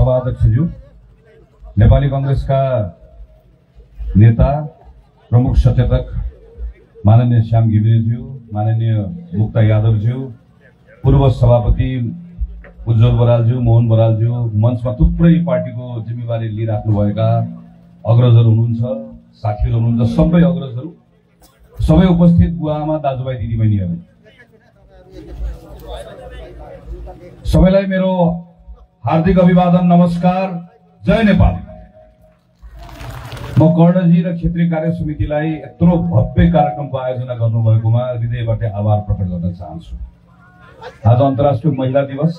सभाध्यक्षज्यू, नेपाली कांग्रेसका नेता प्रमुख सचेतक माननीय श्याम घिमिरेज्यू, माननीय मुक्ता यादवज्यू, पूर्व सभापति उज्जवल बरालज्यू, मोहन बरालज्यू, मञ्चमा थुप्रै पार्टीको जिम्मेवारी लिइराख्नुभएका अग्रजहरू हुनुहुन्छ, साथीहरू हुनुहुन्छ, सबै अग्रजहरू, सबै उपस्थित बुवाआमा, दाजुभाइ, दिदीबहिनीहरू, सबैलाई मेरो हार्दिक अभिवादन, नमस्कार, जय नेपाल। म कर्णजी र क्षेत्रीय कार्य समितिलाई यत्रो भव्य कार्यक्रमको आयोजना गर्नुभएकोमा हृदयबाट आभार प्रकट गर्न चाहन्छु। आज अन्तर्राष्ट्रिय महिला दिवस।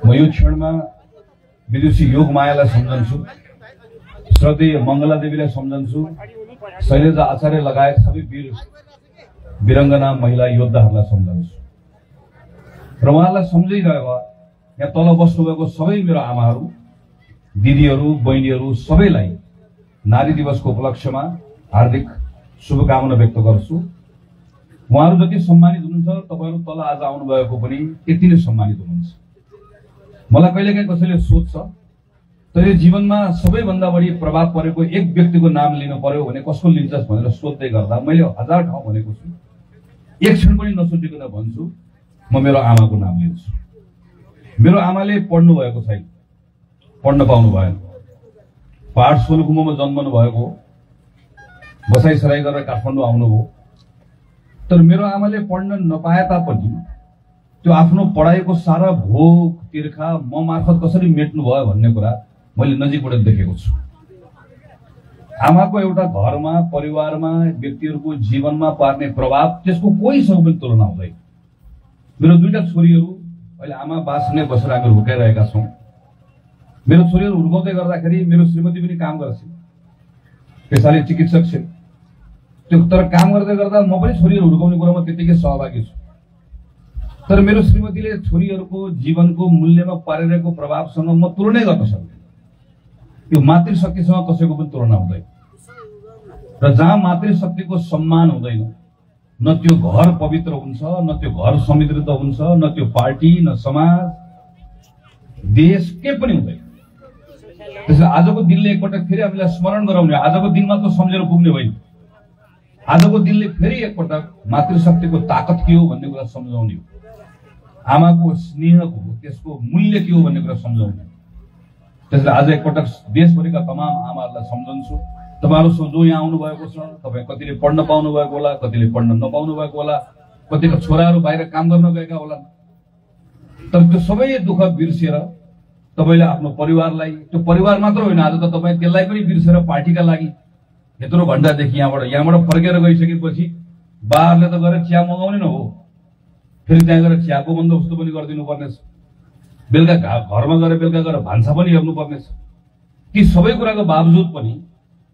म यो क्षणमा विदुषी योगमायालाई सम्झन्छु, श्रद्धेय मङ्गला देवीलाई सम्झन्छु, शैलजा आचार्य लगायत सबै वीर वीरङ्गना महिला योद्धाहरूलाई सम्झन्छु र उहाँलाई सम्झिरहेको यहाँ तल बस्नुभएको सबै मेरो आमाहरू, दिदीहरू, बहिनीहरू सबैलाई नारी दिवसको उपलक्ष्यमा हार्दिक शुभकामना व्यक्त गर्छु। उहाँहरू जति सम्मानित हुनुहुन्छ, तपाईहरू तल आज आउनुभएको पनि त्यति नै सम्मानित हुनुहुन्छ। मलाई कहिलेकाहीँ कसैले सोध्छ, तैले जीवनमा सबैभन्दा बढी प्रभाव परेको एक व्यक्तिको नाम लिनु पर्यो भने कसको लिन्छस् भनेर सोध्दै गर्दा मैले 1000 ठाउँ भनेको छु। एक क्षण पनि नसोचिकन भन्छु, म मेरो आमाको नाम लिन्छु। मेरो आमाले पढ्नु भएको छैन, पढ्न पाउनु भएन, पहाड सोलुखुम्बुमा जन्मनु भएको, बसाइसराई गरेर काठमाडौँ आउनुभयो। तर मेरो आमाले पढ्न नपाए तापनि त्यो आफ्नो पढाइको सारा भोग तिर्खा म मार्फत कसरी मेट्नु भयो भन्ने कुरा मैले नजिकबाट देखेको छु। आमाको एउटा घरमा, परिवारमा, व्यक्तिहरूको जीवनमा पार्ने प्रभाव त्यसको कोहीसँग पनि तुलना हुँदैन। मेरो दुईटा छोरीहरू अहिले आमा बासमै बसेर हामी हुर्काइरहेका छौँ। मेरो छोरीहरू हुर्काउँदै गर्दाखेरि मेरो श्रीमती पनि काम गर्छिन्, पेसाले चिकित्सक छिन्। त्यो तर काम गर्दै गर्दा म पनि छोरीहरू हुर्काउने कुरामा त्यतिकै सहभागी छु। तर मेरो श्रीमतीले छोरीहरूको जीवनको मूल्यमा पारिरहेको प्रभावसँग म तुलनै गर्न सक्दिनँ। यो मातृशक्तिसँग कसैको पनि तुलना हुँदैन। र जहाँ मातृशक्तिको सम्मान हुँदैन, न त्यो घर पवित्र हुन्छ, न त्यो घर समृद्ध हुन्छ, न त्यो पार्टी, न समाज, देश के पनि हुँदैन। त्यसैले आजको दिनले एकपटक फेरि हामीलाई स्मरण गराउने, आजको दिन मात्र सम्झेर पुग्ने होइन, आजको दिनले फेरि एकपटक मातृशक्तिको ताकत के हो भन्ने कुरा सम्झाउने हो, आमाको स्नेहको त्यसको मूल्य के हो भन्ने कुरा सम्झाउने। त्यसैले आज एकपटक देशभरिका तमाम आमाहरूलाई सम्झन्छु। तपाईहरु जो यहाँ आउनु भएको छ, तपाईँ कतिले पढ्न पाउनु भएको होला, कतिले पढ्न नपाउनु भएको होला, कतिका छोराहरू बाहिर काम गर्न गएका होला। तर त्यो सबै दुःख बिर्सेर तपाईले आफ्नो परिवारलाई, त्यो परिवार मात्र होइन, आज त तपाईँ त्यसलाई पनि बिर्सेर पार्टीका लागि यत्रो घण्टादेखि यहाँबाट फर्केर गइसकेपछि बारले त गएर चिया मगाउने न हो, फेरि त्यहाँ गएर चियाको बन्दोबस्त पनि गरिदिनु पर्नेछ, बेलुका घरमा गएर बेलुका गएर भान्सा पनि हेर्नु पर्नेछ। ती सबै कुराको बावजुद पनि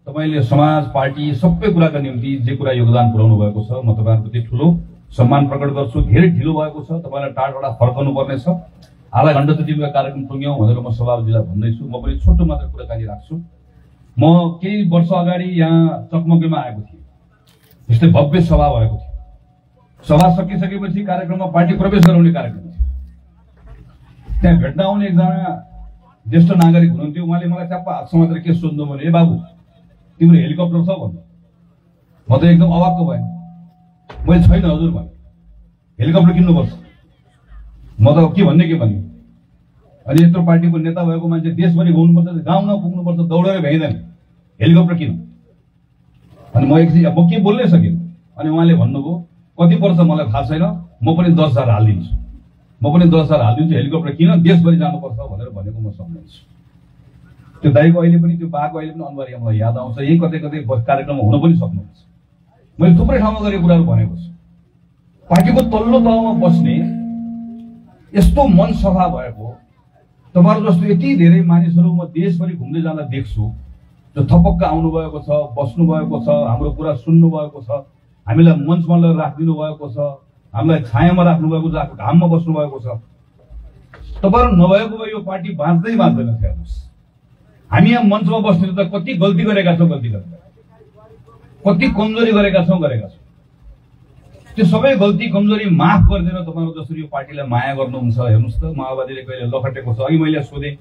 तपाईले समाज, पार्टी सबै कुराका निम्ति जे कुरा योगदान पुर्याउनु भएको छ, म तपाईहरुप्रति ठूलो सम्मान प्रकट गर्छु। धेरै ढिलो भएको छ, तपाईलाई टाढा फर्कनु पर्नेछ। आधा घण्टा जति कार्यक्रम टुङ्ग्यौं भनेर म सभापतिलाई भन्दैछु। म पनि छोटो मात्र कुराकानी राख्छु। म केही वर्ष अगाडि यहाँ चकमकीमा आएको थिएँ, यस्तै भव्य सभा भएको थियो। सभा सकिसकेपछि कार्यक्रममा पार्टी प्रवेश गराउने कार्यक्रम थियो। त्यहाँ भेट्न आउने एकजना ज्येष्ठ नागरिक हुनुहुन्थ्यो। उहाँले मलाई च्याप्प हात समातेर के सोध्नु भने, ए बाबु तिम्रो हेलिकप्टर छ भन्नु। म त एकदम अवाक्क भएँ। मैले छैन हजुर भने, हेलिकप्टर किन्नुपर्छ। म त के भन्ने अनि यत्रो पार्टीको नेता भएको मान्छे देशभरि घुम्नुपर्छ, गाउँ गाउँ पुग्नुपर्छ, दौडेर भ्याइँदैन, हेलिकप्टर किन? अनि म के बोल्नै सकिनँ। अनि उहाँले भन्नुभयो, कति पर्छ मलाई थाहा छैन, म पनि 10,000 हालिदिन्छु, म पनि 10,000 हालिदिन्छु, हेलिकप्टर किन, देशभरि जानुपर्छ भनेर भनेको म सम्झन्छु। त्यो दाइको अहिले पनि, त्यो बाको अहिले पनि अनुहार मलाई याद आउँछ। यही कतै कतै कार्यक्रममा हुन पनि सक्नुहुन्छ। मैले थुप्रै ठाउँमा गरेको कुराहरू भनेको छु। पार्टीको तल्लो तहमा बस्ने यस्तो मन सफा भएको तपाईहरु जस्तो यति धेरै मानिसहरू म देशभरि घुम्दै जाँदा देख्छु, जो थपक्क आउनु भएको छ, बस्नु भएको छ, हाम्रो कुरा सुन्नु भएको छ, हामीलाई मञ्चमा राखिदिनु भएको छ, हामीलाई छायामा राख्नु भएको छ, घाममा बस्नु भएको छ। तपाईहरु नभएको भए यो पार्टी बाँच्दै बाँच्दैन। हेर्नुस्, हामी यहाँ मञ्चमा बस्ने त कति गल्ती गरेका छौँ, कति कमजोरी गरेका छौँ। त्यो सबै गल्ती कमजोरी माफ गरिदिन तपाईहरु जसरी यो पार्टीलाई माया गर्नुहुन्छ। हेर्नुस् त, माओवादीले कहिले लखटेको छ। अघि मैले सोधेँ,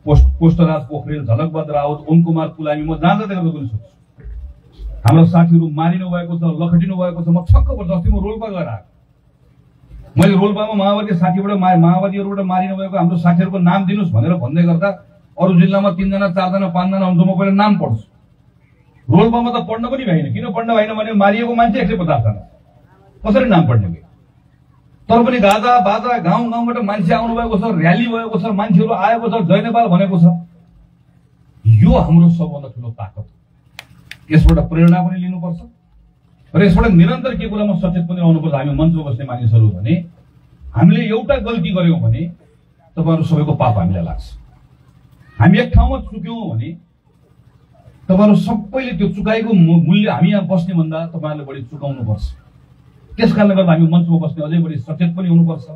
पोष्टराज पोखरेल, झलकबहादुर राउत, ओम कुमार पुलामी, म जहाँ जहाँ पनि सोध्छु हाम्रो साथीहरू मारिनु भएको छ, लखटिनु भएको छ। म छक्क पर्छ। अस्ति म रोल्पा गएर आएको, मैले रोल्पामा माओवादी साथीबाट माओवादीहरूबाट मारिनु भएको हाम्रो साथीहरूको नाम दिनुहोस् भनेर भन्दै गर्दा अरू जिल्लामा 3 जना 4 जना 5 जना हुन्छ। म पहिला नाम पढ्छु। रोल्पामा त पढ्न पनि भएन। किन पढ्न भएन भने मारिएको मान्छे 150 जना, कसरी नाम पढ्ने? तर पनि गाजा बाजा गाउँ गाउँबाट मान्छे आउनु भएको छ, र्याली भएको छ, मान्छेहरू आएको छ, जय नेपाल भनेको छ। यो हाम्रो सबभन्दा ठुलो ताकत हो। यसबाट प्रेरणा पनि लिनुपर्छ र यसबाट निरन्तर के कुरामा सचेत पनि रहनुपर्छ। हामी मञ्चमा बस्ने मानिसहरू भने हामीले एउटा गल्ती गर्यौं भने तपाईहरु सबैको पाप हामीलाई लाग्छ। हामी एक ठाउँमा चुक्यौं भने तपाईहरु सबैले त्यो चुकाइको मूल्य हामी यहाँ बस्ने भन्दा तपाईहरुले बढी चुकाउनु पर्छ। त्यसकारणले गर्दा हामी मञ्चमा बस्ने अझै बढी सचेत पनि हुनुपर्छ।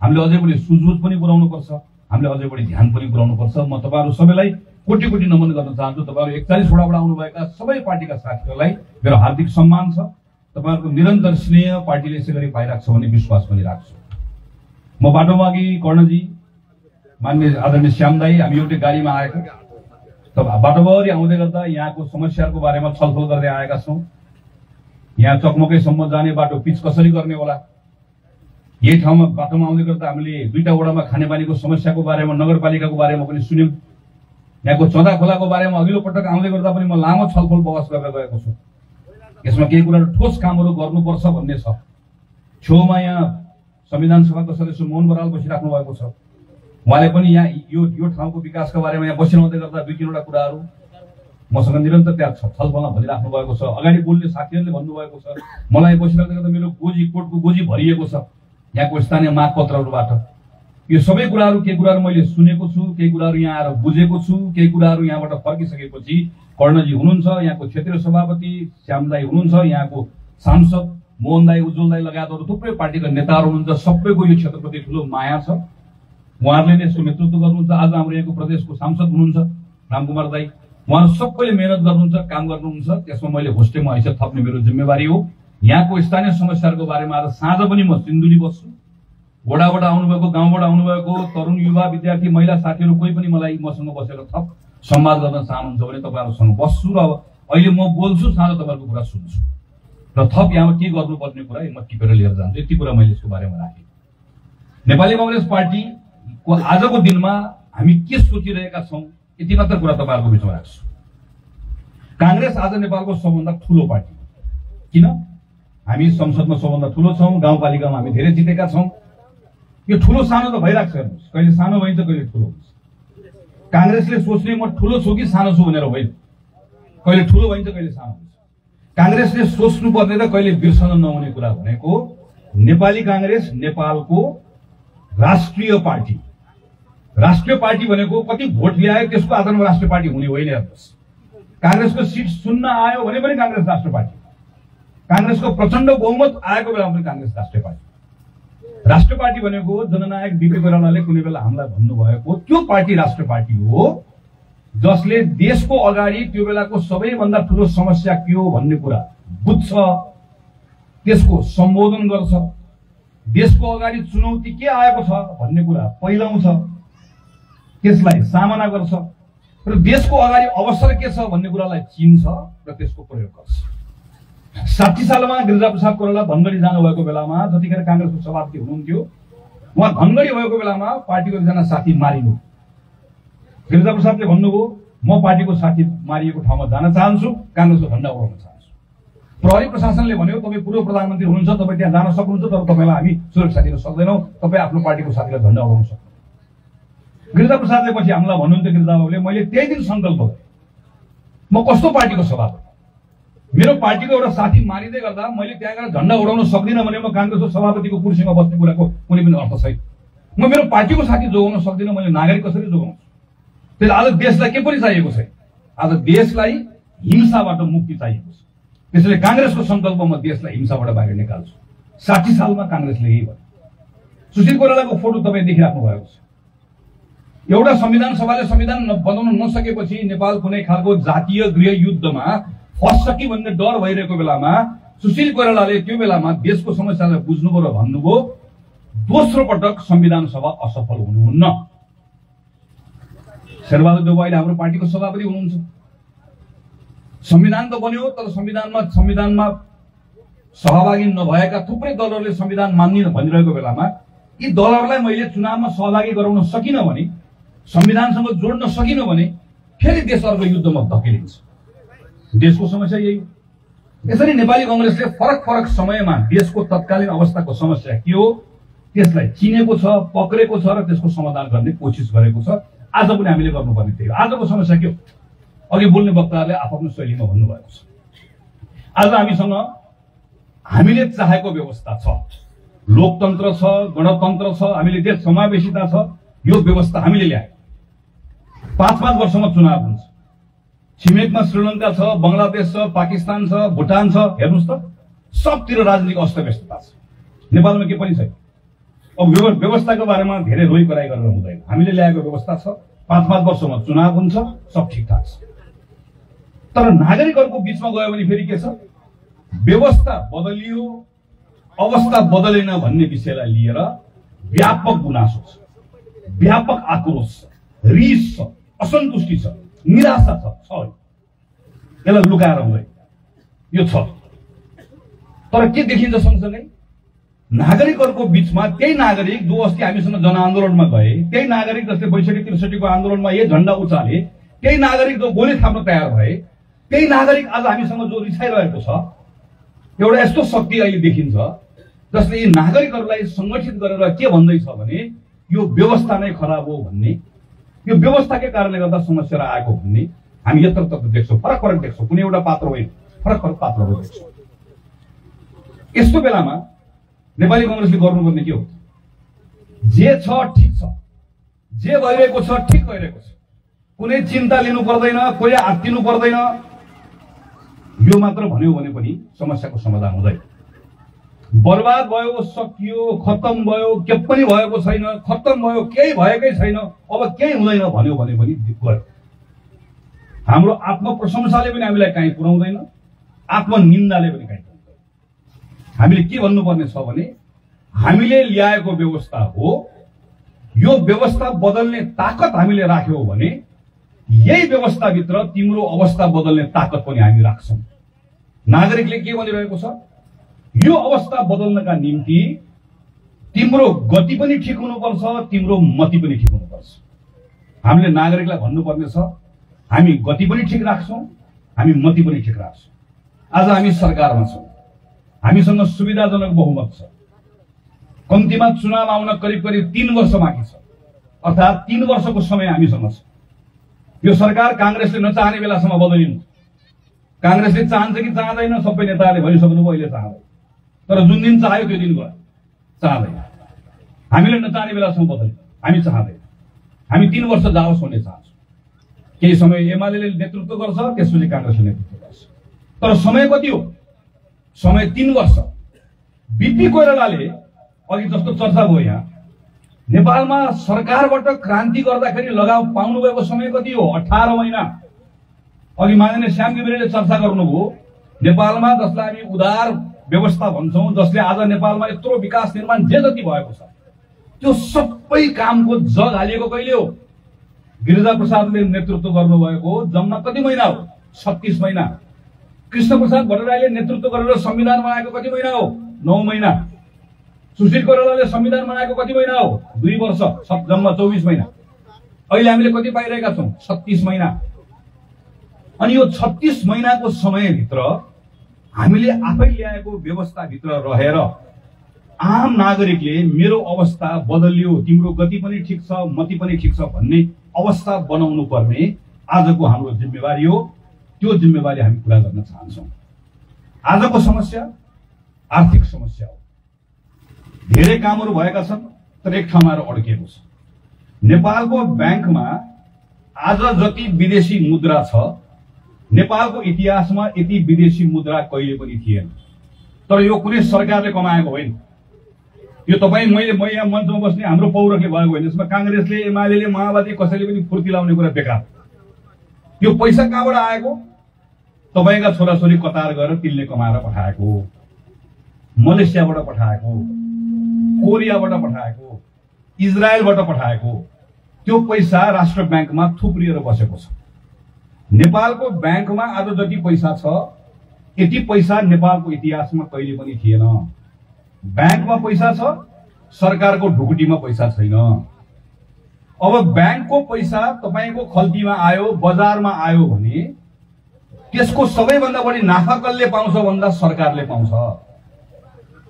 हामीले अझै बढी सुझबुझ पनि पुर्याउनु पर्छ। हामीले अझै बढी ध्यान पनि पुर्याउनु पर्छ। म तपाईहरु सबैलाई कोटी कोटी नमन गर्न चाहन्छु। तपाईहरु 41 वडाबाट आउनुभएका सबै पार्टीका साथीहरूलाई मेरो हार्दिक सम्मान छ। तपाईहरुको निरन्तर स्नेह पार्टीले यसै गरी पाइराख्छ भन्ने विश्वास पनि राख्छु। म बाटोमा अघि कर्णजी, माननीय आदरणीय श्याम दाई, हामी एउटै गाडीमा आएको। तब बाटोभरि आउँदै गर्दा यहाँको समस्याहरूको बारेमा छलफल गर्दै आएका छौं। यहाँ चकमकैसम्म जाने बाटो पिच कसरी गर्ने होला, यही ठाउँमा बाटोमा आउँदै गर्दा हामीले 2टा वडामा खानेपानीको समस्याको बारेमा, नगरपालिकाको बारेमा पनि सुन्यौं। यहाँको चौधा खोलाको बारेमा अघिल्लो पटक आउँदै गर्दा पनि म लामो छलफल बहस गरेर गएको छु। यसमा केही कुरा ठोस कामहरू गर्नुपर्छ भन्ने छ। छेउमा यहाँ संविधान सभाको सदस्य मोहन बराल बसिराख्नु भएको छ। उहाँले पनि यहाँ यो ठाउँको विकासका बारेमा यहाँ बसिरहँदै गर्दा 2-3 वटा कुराहरू मसँग निरन्तर त्यहाँ छलफलमा भनिराख्नु भएको छ। अगाडि बोल्ने साथीहरूले भन्नुभएको छ। मलाई बसिराख्दै गर्दा मेरो कोटको गोजी भरिएको छ यहाँको स्थानीय मागपत्रहरूबाट। यो सबै कुराहरू केही कुराहरू मैले सुनेको छु, केही कुराहरू यहाँ आएर बुझेको छु, केही कुराहरू यहाँबाट फर्किसकेपछि कर्णजी हुनुहुन्छ, यहाँको क्षेत्रीय सभापति श्याम दाई हुनुहुन्छ, यहाँको सांसद मोहन दाई, उज्जवल दाई लगायत अरू थुप्रै पार्टीका नेताहरू हुनुहुन्छ। सबैको यो क्षेत्रप्रति ठुलो माया छ। उहाँहरूले नै यसको नेतृत्व गर्नुहुन्छ। आज हाम्रो यहाँको प्रदेशको सांसद हुनुहुन्छ रामकुमार दाई, उहाँहरू सबैले मेहनत गर्नुहुन्छ, काम गर्नुहुन्छ। त्यसमा मैले होस्टेमा हैसियत थप्ने मेरो जिम्मेवारी हो। यहाँको स्थानीय समस्याहरूको बारेमा आज साँझ पनि म सिन्धुली बस्छु। वडाबाट आउनुभएको, गाउँबाट आउनुभएको तरुण युवा विद्यार्थी महिला साथीहरू कोही पनि मलाई मसँग बसेर थप संवाद गर्न चाहनुहुन्छ भने तपाईहरुसँग बस्छु र अहिले म बोल्छु, साँझ तपाईहरुको कुरा सुन्छु र थप यहाँ के गर्नुपर्ने कुरा म टिपेर लिएर जान्छु। यति कुरा मैले यसको बारेमा राखेँ। नेपाली कांग्रेस पार्टीको आजको दिनमा हामी के सोचिरहेका छौं यति मात्र कुरा तपाईहरुको बिचमा राख्छु। कांग्रेस आज नेपालको सबभन्दा ठूलो पार्टी हो। किन? हामी संसदमा सबभन्दा ठूलो छौं, गाउँपालिकामा हामी धेरै जितेका छौं। यो ठूलो सानो त भइराख्छ। हेर्नुस्, कहिले सानो भइन्छ, कहिले ठूलो हुन्छ। कांग्रेसले सोच्ने म ठूलो छु कि सानो छु भनेर होइन, कहिले ठूलो भइन्छ, कहिले सानो हुन्छ। कांग्रेसले सोच्नु पर्ने र कहिले बिर्सन नहुने कुरा भनेको नेपाली कांग्रेस नेपालको राष्ट्रिय पार्टी। राष्ट्रिय पार्टी भनेको कति भोट ल्यायो त्यसको आधारमा राष्ट्रिय पार्टी हुने होइन। हेर्नुस्, कांग्रेसको सिट 0 आयो भने पनि कांग्रेस राष्ट्रिय पार्टी, कांग्रेसको प्रचण्ड बहुमत आएको बेलामा पनि कांग्रेस राष्ट्रिय पार्टी। राष्ट्रिय पार्टी भनेको जननायक बीपी कोइरालाले कुनै बेला हामीलाई भन्नुभएको त्यो पार्टी राष्ट्रिय पार्टी हो जसले देशको अगाडि त्यो बेलाको सबैभन्दा ठूलो समस्या के हो भन्ने कुरा बुझ्छ, त्यसको सम्बोधन गर्छ, देशको अगाडि चुनौती के आएको छ भन्ने कुरा पहिलाउँछ, त्यसलाई सामना गर्छ र देशको अगाडि अवसर के छ भन्ने कुरालाई चिन्छ र त्यसको प्रयोग गर्छ। 60 सालमा गिरिजाप्रसाद कोइराला धनगढी जानुभएको बेलामा जतिखेर कांग्रेसको सभापति हुनुहुन्थ्यो, उहाँ धनगढी भएको बेलामा पार्टीको एकजना साथी मारिनु। गिरिजाप्रसादले भन्नुभयो म पार्टीको साथी मारिएको ठाउँमा जान चाहन्छु, कांग्रेसको झण्डा उडाउन चाहन्छु। प्रहरी प्रशासनले भन्यो तपाईँ पूर्व प्रधानमन्त्री हुनुहुन्छ, तपाईँ त्यहाँ जान सक्नुहुन्छ, तर तपाईलाई हामी सुरक्षा दिन सक्दैनौँ, तपाईँ आफ्नो पार्टीको साथीलाई झण्डा उडाउन सक्नुहुन्छ। गिरिजाप्रसादले पछि हामीलाई भन्नुहुन्थ्यो, गिरिजाबाबुले मैले त्यही दिन संकल्प गरेँ म कस्तो पार्टीको सभापति, मेरो पार्टीको एउटा साथी मारिँदै गर्दा मैले त्यहाँ गएर झण्डा उडाउन सक्दिनँ भने म कांग्रेसको सभापतिको कुर्सीमा बस्ने कुराको कुनै पनि अर्थ छैन। म मेरो पार्टीको साथी जोगाउन सक्दिनँ, मैले नागरिक कसरी जोगाउँछु? त्यसले आज देशलाई के पनि चाहिएको छैन। आज देशलाई हिंसाबाट मुक्ति चाहिएको छ। त्यसैले कांग्रेसको संकल्पमा देशलाई हिंसाबाट बाहिर निकाल्छु। 60 सालमा कांग्रेसले यही भन्यो। सुशील कोइरालाको फोटो तपाईँ देखिराख्नु भएको छ। एउटा संविधान सभाले संविधान बनाउन नसकेपछि नेपाल कुनै खालको जातीय गृह युद्धमा फस्छ कि भन्ने डर भइरहेको बेलामा सुशील कोइरालाले त्यो बेलामा देशको समस्यालाई बुझ्नुभयो र भन्नुभयो दोस्रो पटक संविधान सभा असफल हुनुहुन्न। शेरबहादुर देउवा अहिले हाम्रो पार्टीको सभापति हुनुहुन्छ। संविधान त बन्यो, तर संविधानमा सहभागी नभएका थुप्रै दलहरूले संविधान मान्दिन भनिरहेको बेलामा यी दलहरूलाई मैले चुनावमा सहभागी गराउन सकिन भने, संविधानसँग जोड्न सकिन भने फेरि देश अर्को युद्धमा धकेलिन्छ। देशको समस्या यही हो। यसरी नेपाली कांग्रेसले फरक समयमा देशको तत्कालीन अवस्थाको समस्या के हो त्यसलाई चिनेको छ, पक्रेको छ र त्यसको समाधान गर्ने कोसिस गरेको छ। आज पनि हामीले गर्नुपर्ने थियो। आजको समस्या के हो? अघि बोल्ने वक्ताहरूले आफ्नो शैलीमा भन्नुभएको छ। आज हामीले चाहेको व्यवस्था छ, लोकतन्त्र छ, गणतन्त्र छ, हामीले देश समावेशिता छ। यो व्यवस्था हामीले ल्याए। 5-5 वर्षमा चुनाव हुन्छ। छिमेकमा श्रीलङ्का छ, बंगलादेश छ, पाकिस्तान छ, भुटान छ। हेर्नुस् त, सबतिर राजनीतिक अस्तव्यस्तता छ। नेपालमा के पनि छैन। अब व्यवस्थाको बारेमा धेरै रोइ कराइ गरेर हुँदैन। हामीले ल्याएको व्यवस्था छ। 5-5 वर्षमा चुनाव हुन्छ, सब ठिकठाक छ। तर नागरिकहरूको बीचमा गयो भने फेरि के छ? व्यवस्था बदलियो, अवस्था बदलेन भन्ने विषयलाई लिएर व्यापक गुनासो छ, व्यापक आक्रोश छ, रिस छ, असन्तुष्टि छ, निराशा छ। यसलाई लुकाएर हुँदैन, यो छ। तर के देखिन्छ सँगसँगै नागरिकहरूको बीचमा त्यही नागरिक जो अस्ति हामीसँग जनआन्दोलनमा गए, त्यही नागरिक जसले 62-63 को आन्दोलनमा यही झण्डा उचाले, त्यही नागरिक जो गोली थाप्न तयार भए, त्यही नागरिक आज हामीसँग जो रिसाइरहेको छ। एउटा यस्तो शक्ति अहिले देखिन्छ जसले यी नागरिकहरूलाई संगठित गरेर के भन्दैछ भने यो व्यवस्था नै खराब हो भन्ने, यो व्यवस्थाकै कारणले गर्दा समस्या आएको भन्ने हामी यत्रतत्र देख्छौँ। फरक देख्छौँ। कुनै एउटा पात्र होइन, फरक पात्रहरू देख्छौँ। यस्तो बेलामा नेपाली कांग्रेसले गर्नुपर्ने के हो? जे छ ठिक छ, जे भइरहेको छ ठिक भइरहेको छ। कुनै चिन्ता लिनु पर्दैन, कोही आत्तिनु पर्दैन। यो मात्र भन्यो भने पनि समस्याको समाधान हुँदैन। बर्बाद भयो, सकियो, खत्तम भयो, के पनि भएको छैन, खत्तम भयो, केही भएकै छैन, अब केही हुँदैन भन्यो भने पनि गयो। हाम्रो आत्मप्रशंसाले पनि हामीलाई कहीँ पुर्याउँदैन, आत्मनिन्दाले पनि कहीँ पुर्याउँदैन। हामीले के भन्नुपर्ने छ भने हामीले ल्याएको व्यवस्था हो, यो व्यवस्था बदल्ने ताकत हामीले राख्यौं भने यही व्यवस्थाभित्र तिम्रो अवस्था बदल्ने ताकत पनि हामी राख्छौं। नागरिकले के भनिरहेको छ? यो अवस्था बदल्नका निम्ति तिम्रो गति पनि ठिक हुनुपर्छ, तिम्रो मति पनि ठिक हुनुपर्छ। हामीले नागरिकलाई भन्नुपर्ने छ हामी गति पनि ठिक राख्छौं, हामी मति पनि ठिक राख्छौं। आज हामी सरकारमा छौं, हामीसँग सुविधाजनक बहुमत छ। कम्तीमा चुनाव आउन करिब 3 वर्ष बाँकी छ, अर्थात् 3 वर्षको समय हामीसँग छ। यो सरकार कांग्रेसले नचाहने बेलासम्म बदलिनु। कांग्रेसले चाहन्छ कि चाहदैन सबै नेताहरूले भनिसक्नुभयो अहिले चाहदैन। तर जुन दिन चाह्यो त्यो दिन गयो, चाहदैन। हामीले नचाहने बेलासम्म बदलिनु, हामी चाहदैन। हामी 3 वर्ष जाओस् भन्ने चाहन्छौँ। केही समय एमालेले नेतृत्व गर्छ, त्यसपछि कांग्रेसले नेतृत्व गर्छ। तर समय कति हो? समय 3 वर्ष। बीपी कोइरालाले अघि जस्तो चर्चा भयो यहाँ, नेपालमा सरकारबाट क्रान्ति गर्दाखेरि लगाव पाउनु भएको समय कति हो? 18 महिना। अघि माननीय श्याम घिमिरेले चर्चा गर्नुभयो, नेपालमा जसलाई हामी उदार व्यवस्था भन्छौं, जसले आज नेपालमा यत्रो विकास निर्माण जे जति भएको छ त्यो सबै कामको जग हालिएको कहिले हो? गिरिजा प्रसादले नेतृत्व गर्नुभएको जम्मा कति महिना हो? 36 महिना। कृष्ण प्रसाद भट्टराईले नेतृत्व गरेर संविधान बनाएको कति महिना हो? 9 महिना। सुशील कोइरालाले संविधान बनाएको कति महिना हो? 2 वर्ष, जम्मा 24 महिना। अहिले हामीले कति पाइरहेका छौं? 36 महिना। अनि यो 36 महिनाको समयभित्र हामीले आफै ल्याएको व्यवस्थाभित्र रहेर आम नागरिकले मेरो अवस्था बदलियो, तिम्रो गति पनि ठिक छ, मति पनि ठिक छ भन्ने अवस्था बनाउनु पर्ने आजको हाम्रो जिम्मेवारी हो। त्यो जिम्मेवारी हामी पूरा गर्न चाहन्छौं। आजको समस्या आर्थिक समस्या हो। धेरै कामहरू भएका छन्, तर एक ठाउँमा अड्किएको छ। नेपालको ब्याङ्कमा आज जति विदेशी मुद्रा छ, नेपालको इतिहासमा यति विदेशी मुद्रा कहिले पनि थिएन। तर यो कुनै सरकारले कमाएको होइन। यो तपाईँ म यहाँ मञ्चमा बस्ने हाम्रो पौरखले भएको होइन। यसमा कांग्रेसले, एमालेले, माओवादी कसैले पनि फुर्ती लाउने कुरा बेकार। यो पैसा कहाँबाट आएको? तपाईका छोराछोरी कतार गएर तिनले कमाएर पठाएको, मलेसियाबाट पठाएको, कोरियाबाट पठाएको, इजरायलबाट पठाएको। त्यो पैसा राष्ट्र ब्याङ्कमा थुप्रिएर बसेको छ। नेपालको ब्याङ्कमा आज जति पैसा छ यति पैसा नेपालको इतिहासमा कहिले पनि थिएन। ब्याङ्कमा पैसा छ, सरकारको ढुकुटीमा पैसा छैन। अब ब्याङ्कको पैसा तपाईको खल्तीमा आयो, बजारमा आयो भने त्यसको सबैभन्दा बढी नाफा कसले पाउँछ भन्दा सरकारले पाउँछ।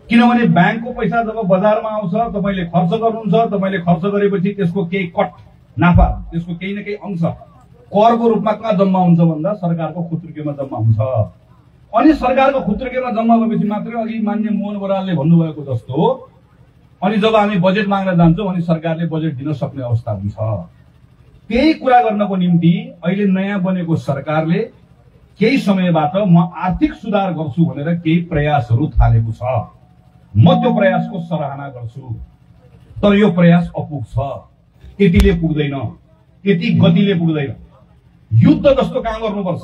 किनभने ब्याङ्कको पैसा जब बजारमा आउँछ तपाईले खर्च गर्नुहुन्छ, तपाईले खर्च गरेपछि त्यसको केही कट नाफा, त्यसको केही न केही अंश करको रूपमा कहाँ जम्मा हुन्छ भन्दा सरकारको खुत्रुकेमा जम्मा हुन्छ। अनि सरकारको खुत्रुकेमा जम्मा भएपछि मात्रै अघि मान्य मोहन बरालले भन्नुभएको जस्तो अनि जब हामी बजेट माग्न जान्छौँ अनि सरकारले बजेट दिन सक्ने अवस्था हुन्छ। त्यही कुरा गर्नको निम्ति अहिले नयाँ बनेको सरकारले केही समयबाट म आर्थिक सुधार गर्छु भनेर केही प्रयासहरू थालेको छ। म त्यो प्रयासको सराहना गर्छु, तर यो प्रयास अपुग छ। त्यतिले पुग्दैन, त्यति गतिले पुग्दैन। युद्ध जस्तो काम गर्नुपर्छ।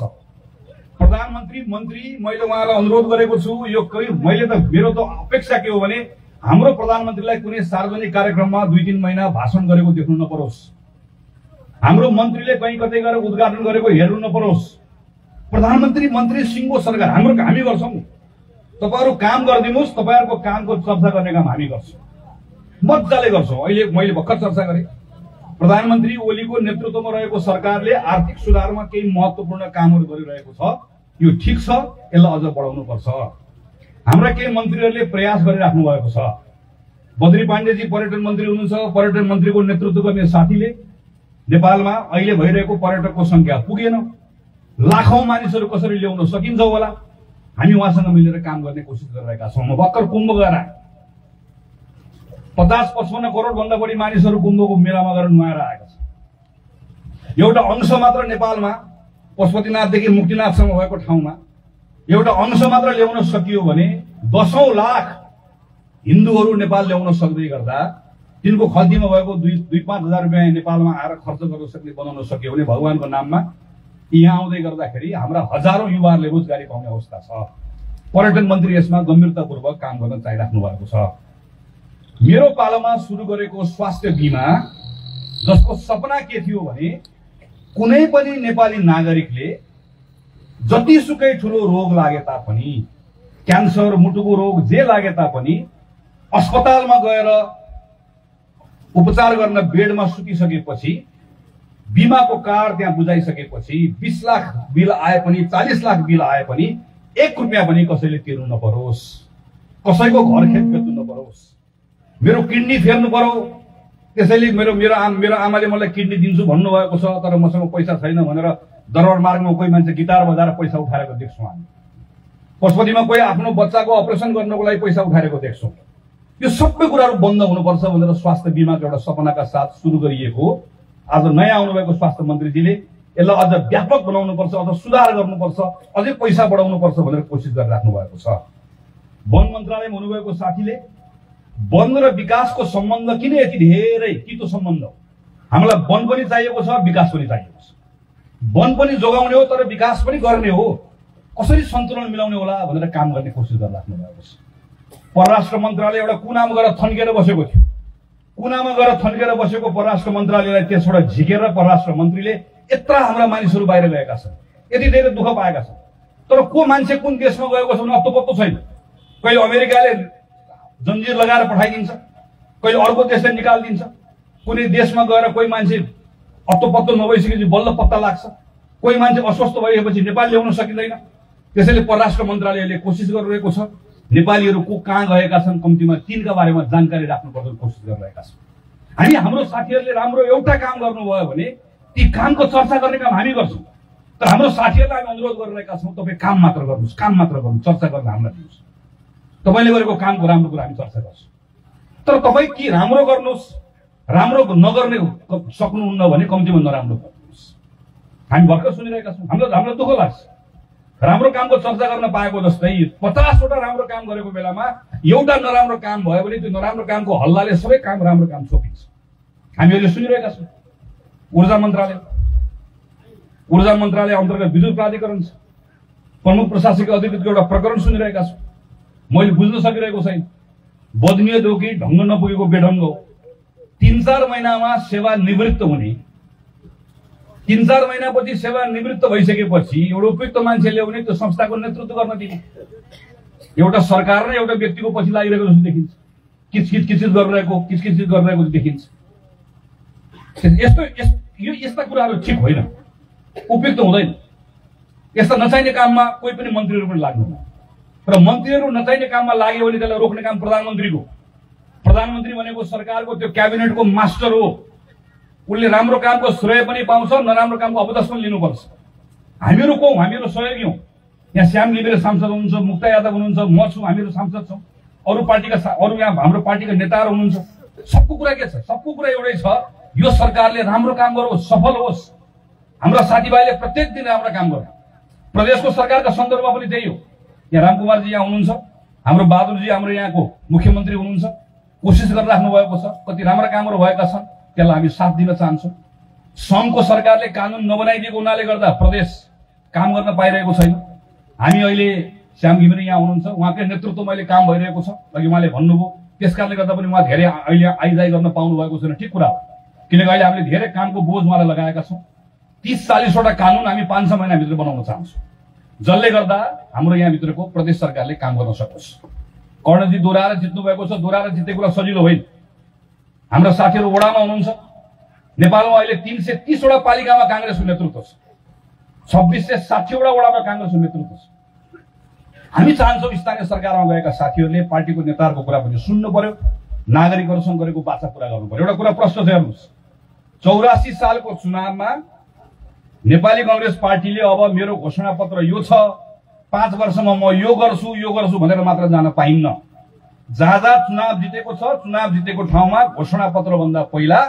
प्रधानमन्त्री मन्त्री मैले उहाँलाई अनुरोध गरेको छु, यो मैले त मेरो त अपेक्षा के हो भने हाम्रो प्रधानमन्त्रीलाई कुनै सार्वजनिक कार्यक्रममा 2-3 महिना भाषण गरेको देख्नु नपरोस्। हाम्रो मन्त्रीले कहीँ कतै गएर उद्घाटन गरेको हेर्नु नपरोस्। प्रधानमन्त्री मन्त्री सिंगो सरकार हामी गर्छौं। तपाईहरु काम गरिदिनुस्, तपाईहरुको कामको चर्चा गर्ने काम हामी गर्छौं, मज्जाले गर्छौं। अहिले मैले भर्खर चर्चा गरे प्रधानमन्त्री ओलीको नेतृत्वमा रहेको सरकारले आर्थिक सुधारमा केही महत्त्वपूर्ण कामहरू गरिरहेको छ। यो ठीक छ, यसलाई अझ बढाउनु पर्छ। हाम्रा केही मन्त्रीहरूले प्रयास गरिराख्नु भएको छ। बद्री पाण्डेजी पर्यटन मन्त्री हुनुहुन्छ। पर्यटन मन्त्रीको नेतृत्व गर्ने साथीले नेपालमा अहिले भइरहेको पर्यटकको संख्या पुगेन, लाखौं मानिसहरू कसरी ल्याउन सकिन्छ होला, हामी उहाँसँग मिलेर काम गर्ने कोसिस गरिरहेका छौं। म भर्खर कुम्भ गएर 50-55 करोड भन्दा बढी मानिसहरू कुम्भको मेलामा गएर नुहाएर आएका छन्। एउटा अंश मात्र नेपालमा पशुपतिनाथदेखि मुक्तिनाथसम्म भएको ठाउँमा एउटा अंश मात्र ल्याउन सकियो भने 10औं लाख हिन्दूहरू नेपाल ल्याउन सक्दै गर्दा तिनको खल्तीमा भएको 2-5 हजार रुपैयाँ नेपालमा आएर खर्च गर्न सक्ने बनाउन सक्यो भने भगवानको नाममा यहाँ आउँदै गर्दाखेरि हाम्रा हजारौं युवाहरूले रोजगारी पाउने अवस्था छ। पर्यटन मन्त्री यसमा गम्भीरतापूर्वक काम गर्न चाहिराख्नु भएको छ। मेरो पालोमा सुरु गरेको स्वास्थ्य बीमा जसको सपना के थियो भने कुनै पनि नेपाली नागरिकले जतिसुकै ठूलो रोग लागे तापनि, क्यान्सर, मुटुको रोग जे लागे तापनि अस्पतालमा गएर उपचार गर्न बेडमा सुतिसकेपछि बीमाको कार्ड त्यहाँ बुझाइसकेपछि 20 लाख बिल आए पनि 40 लाख बिल आए पनि 1 रुपैयाँ पनि कसैले तिर्नु नपरोस्, कसैको घर खेत बेच्नु नपरोस्। मेरो किडनी फेर्नु पर्यो त्यसैले मेरो आमाले मलाई किडनी दिन्छु भन्नुभएको छ, तर मसँग पैसा छैन भनेर दरबार मार्गमा कोही मान्छे गिटार बजाएर पैसा उठाएको देख्छौँ हामी। पशुपतिमा कोही आफ्नो बच्चाको अपरेसन गर्नको लागि पैसा उठाएको देख्छौँ। यो सबै कुराहरू बन्द हुनुपर्छ भनेर स्वास्थ्य बीमाको एउटा सपनाका साथ सुरु गरिएको आज नयाँ आउनुभएको स्वास्थ्य मन्त्रीजीले यसलाई अझ व्यापक बनाउनुपर्छ, अझ सुधार गर्नुपर्छ, अझै पैसा बढाउनुपर्छ भनेर कोसिस गरिराख्नु भएको छ। वन मन्त्रालयमा हुनुभएको साथीले वन र विकासको सम्बन्ध किन यति धेरै कितो सम्बन्ध? हामीलाई वन पनि चाहिएको छ, विकास पनि चाहिएको छ। वन पनि जोगाउने हो तर विकास पनि गर्ने हो, कसरी सन्तुलन मिलाउने होला भनेर काम गर्ने कोसिस गरिराख्नु भएको छ। परराष्ट्र मन्त्रालय एउटा कुनामा गएर थन्केर बसेको थियो। कुनामा गएर थन्केर बसेको परराष्ट्र मन्त्रालयलाई त्यसबाट झिकेर परराष्ट्र मन्त्रीले यत्रा हाम्रा मानिसहरू बाहिर गएका छन्, यति धेरै दुःख पाएका छन्, तर को मान्छे कुन देशमा गएको छ भने अत्तो पत्तो छैन। कहिले अमेरिकाले जन्जिर लगाएर पठाइदिन्छ, कहिले अर्को देशले निकालिदिन्छ, कुनै देशमा गएर कोही मान्छे अत्तो पत्तो नभइसकेपछि बल्ल पत्ता लाग्छ, कोही मान्छे अस्वस्थ भएपछि नेपाल ल्याउन सकिँदैन। त्यसैले परराष्ट्र मन्त्रालयले कोसिस गरिरहेको छ नेपालीहरू को कहाँ गएका छन् कम्तीमा तिनका बारेमा जानकारी राख्नुपर्ने कोसिस गरिरहेका छौँ। हामी हाम्रो साथीहरूले राम्रो एउटा काम गर्नुभयो भने ती कामको चर्चा गर्ने काम हामी गर्छौँ, तर हाम्रो साथीहरूलाई हामी अनुरोध गरिरहेका छौँ तपाईँ काम मात्र गर्नुहोस्, काम मात्र गर्नुहोस्, चर्चा गर्न हामीलाई दिनुहोस्। तपाईँले गरेको कामको राम्रो कुरा हामी चर्चा गर्छौँ, तर तपाईँ के राम्रो गर्नुहोस्, राम्रो नगर्ने सक्नुहुन्न भने कम्तीमा नराम्रो गर्नुहोस्। हामी भर्खर सुनिरहेका छौँ, हामीलाई दुःख लाग्छ। राम्रो कामको चर्चा गर्न पाएको जस्तै 50 वटा राम्रो काम गरेको बेलामा एउटा नराम्रो काम भयो भने त्यो नराम्रो कामको हल्लाले सबै काम राम्रो काम छोपिन्छ। हामी अहिले सुनिरहेका छौँ ऊर्जा मन्त्रालय अन्तर्गत विद्युत प्राधिकरण छ, प्रमुख प्रशासकीय अधिकृतको एउटा प्रकरण सुनिरहेका छौँ। मैले बुझ्न सकिरहेको छैन, बदनियत हो कि ढङ्ग नपुगेको बेढङ्ग हो, 3-4 महिनामा सेवा निवृत्त हुने, 3-4 महिनापछि सेवा निवृत्त भइसकेपछि एउटा उपयुक्त मान्छे ल्याउने, त्यो संस्थाको नेतृत्व गर्न दिने। एउटा सरकार र एउटा व्यक्तिको पछि लागिरहेको जस्तो देखिन्छ, किचकिच गरिरहेको देखिन्छ। यस्ता कुराहरू ठिक होइन, उपयुक्त हुँदैन। यस्ता नचाहिने काममा कोही पनि मन्त्रीहरू पनि लाग्दैन र मन्त्रीहरू नचाहिने काममा लाग्यो भने त्यसलाई रोक्ने काम प्रधानमन्त्रीको। प्रधानमन्त्री भनेको सरकारको त्यो क्याबिनेटको मास्टर हो। उसले राम्रो कामको श्रेय पनि पाउँछ, नराम्रो कामको अपदस पनि लिनुपर्छ। हामीहरू को? हामीहरू सहयोगी हौँ। यहाँ श्याम घिमिरे सांसद हुनुहुन्छ, मुक्ता यादव हुनुहुन्छ, म छु, हामीहरू सांसद छौँ। अरू यहाँ हाम्रो पार्टीका नेताहरू हुनुहुन्छ। सबको कुरा के छ? सबको कुरा एउटै छ, यो सरकारले राम्रो काम गरोस्, सफल होस्। हाम्रा साथीभाइले प्रत्येक दिन राम्रो काम गर्नु। प्रदेशको सरकारका सन्दर्भमा पनि त्यही हो। यहाँ रामकुमारजी यहाँ हुनुहुन्छ, हाम्रो बहादुरजी हाम्रो यहाँको मुख्यमन्त्री हुनुहुन्छ, कोसिस गरिराख्नु भएको छ। कति राम्रा कामहरू भएका छन्, त्यसलाई हामी साथ दिन चाहन्छौँ। सङ्घको सरकारले कानुन नबनाइदिएको हुनाले गर्दा प्रदेश काम गर्न पाइरहेको छैन। हामी अहिले श्याम घिमिरे यहाँ हुनुहुन्छ, उहाँकै नेतृत्वमा अहिले काम भइरहेको छ। अघि उहाँले भन्नुभयो, त्यस कारणले गर्दा पनि उहाँ धेरै अहिले आइजाइ गर्न पाउनु भएको छैन। ठिक कुरा हो, किनकि अहिले हामीले धेरै कामको बोझ उहाँलाई लगाएका छौँ। 30-40 वटा कानुन हामी 500 महिनाभित्र बनाउन चाहन्छौँ, जसले गर्दा हाम्रो यहाँभित्रको प्रदेश सरकारले काम गर्न सकोस्। कर्णजी दोहोऱ्याएर जित्नु भएको छ, दोहोऱ्याएर जित्ने कुरा सजिलो होइन। हाम्रा साथीहरू वडामा हुनुहुन्छ। नेपालमा अहिले 330 वटा पालिकामा काङ्ग्रेसको नेतृत्व छ, 2660 वटा वडामा काङ्ग्रेसको नेतृत्व छ। हामी चाहन्छौँ स्थानीय सरकारमा गएका साथीहरूले पार्टीको नेताहरूको कुरा पनि सुन्नु पर्यो, नागरिकहरूसँग गरेको बाचा पुरा गर्नु पर्यो। एउटा कुरा प्रश्न छ, हेर्नुहोस्, 84 सालको चुनावमा नेपाली कांग्रेस पार्टीले अब मेरो घोषणा पत्र यो छ, 5 वर्षमा म यो गर्छु भनेर मात्र जान पाइन्न। जहाँ चुनाव जितेको छ, चुनाव जितेको ठाउँमा घोषणा पत्र भन्दा पहिला